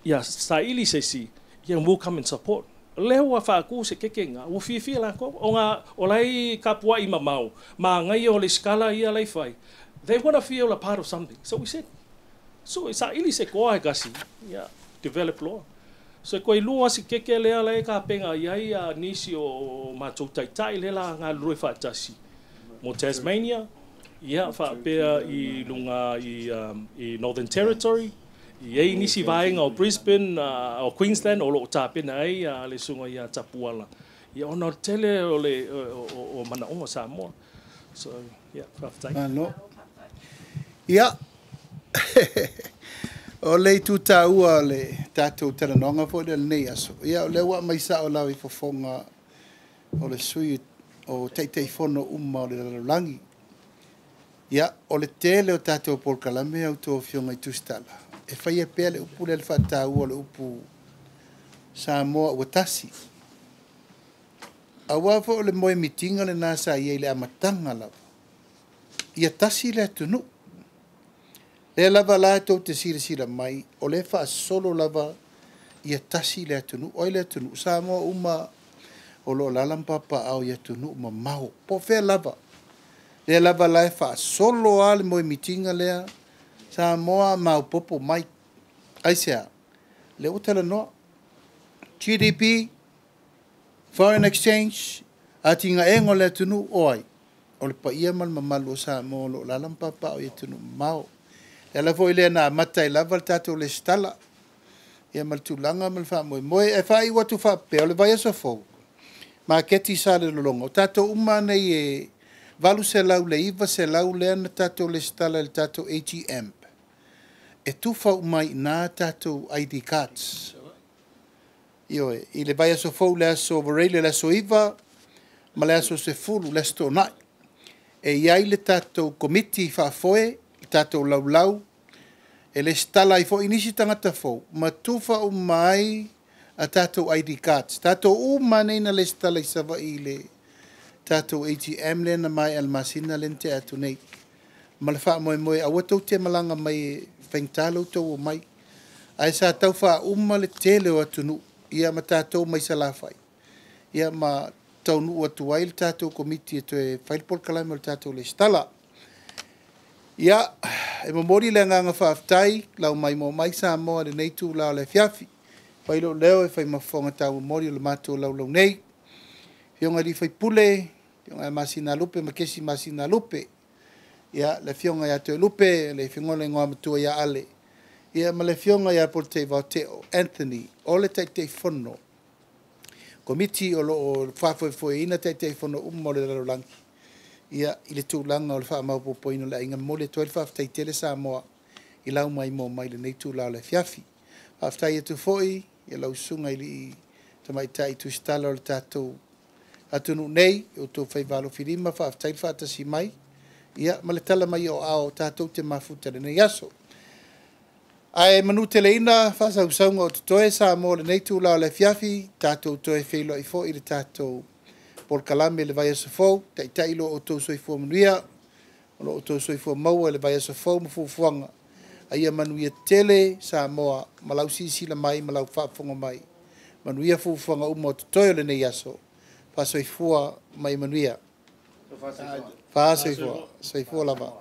[SPEAKER 7] Ia, saili se si, ia we'll come and support. Lea ua faakū se keke ngā, ua fiafia lākou. O ngā, o lai kapua'i mamao, ma ngai o le skala ia lai whai. They want to feel a part of something. So we said, so saili se koa e kasi, ia, develop law. So koe lua si keke lea lai ka penga iai a nisi o matou taitai le la ngā lue whaatasi. Mo Tasmania, ia whaapea i lunga i Northern Territory, i ei nisi vaenga o Brisbane, o Queensland, o lo o tapena ai le sunga ia Tapuala. Ia ona o le tele o le o manaoga o Samoa. So, ia, faafetai.
[SPEAKER 1] Malo. Ia, o le itu tāua o le tatou talanoaga foi lea i lenei aso, ia o lea ua aumai sao lava i fofoga o le sui o Taitaifono uma o le lalolagi. Ia, o le tele o tatou polokalame a outou afioga i tusitala, e faia pea le upu lea le faataua o le upu Samoa ua tasi. Aua foi o le moemitiga lena sa i ai i le amataga lava, ia tasi le atunuu. Lea lava la tou te silasila mai, o lea e faasolo lava ia tasi le atunuu. O ai le atunuu? Samoa uma o lo o alaala ma papaaao i atunuu mamao, po o fea lava. Lea lava la e faasolo lava le moemitiga lea, Samoa maopoopo mai. Aisea? Lea ua talanoa. GDP, foreign exchange, atinaega o le atunuu, o ai? O le paia ma le mamalu o Samoa o lo o alaala ma papaaao i atunuu mamao. Le ala foi lea na amata ai lava le tatou resitala, ia ma le tulaga ma le faamoemoe. Ae faaiu atu faapea, o le vaiaso fou, maketi i Salelologa, o tatou uma nei e 800 i le 900 lea na tatou resitala i le tatou ATM, e tufa uma ai i ina tatou ID cards. Ioe, i le vaiaso fou, le aso Varaile, le aso 9 ma le aso 10, le aso Toonai. E i ai le tatou komiti faafoe, le tatou laulau, e resitala ai foi nisi tagata fou, ma tufa uma ai a tatou ID cards. Tatou uma nei na resitala i Savaii i le tatou ATM lea na maea i le masina lea na tea atu nei. Ma le faamoemoe, aua tou te malaga mai e faigata lo outou omai. Ae sa tau faauma le tele o atunuu, ia ma tatou mai Salafai, ia ma taunuu atu ai le tatou komiti e toe fai le polokalame o le tatou resitala. Ia, e momoli le agaga faafetai lau maimoa mai Samoa i lenei itula o le afiafi. Fai lou leo e fai ma fofoga taumolimoli o le matou laulau nei. Afioga i sui usufono, Afioga ia Masinalupe ma Kesi Masinalupe, ia, le Afioga ia Toelupe, le Afioga i le Igoamatua ia Ale, ia ma le Afioga ia Polataivao Teo Anthony, o le Taitaifono Komiti o lo o faafoefoeina Taitaifono uma o le lalolagi, ia, i le tulaga o le faamaopoopoina o le aiga. Momoli atu ai le faafetai tele Samoa i lau maimoa mai i lenei itula o le afiafi. Faafetai atu foi i lau susuga i le Tamaitai Tusitala o le tatou atunuu nei, o outou faiva alofilima, faafetai le faatasi mai, ia, ma le tala mai o aao tatou te mafuta i lenei aso. Ae manuteleina faasausauga o totoe Samoa i lenei itula o le afiafi, tatou toe feiloai foi i le tatou polokalame i le vaiaso fou. Taitai lo outou soifua manuia, o lo outou soifua maua i le vaiaso fou ma fuafuaga. A ia manuia tele Samoa ma lau silasila mai ma lau faafofoga mai. Manuia fuafuaga uma o totoe o lenei aso. Faasoifua ma ia manuia. Faasoifua. Soifua lava.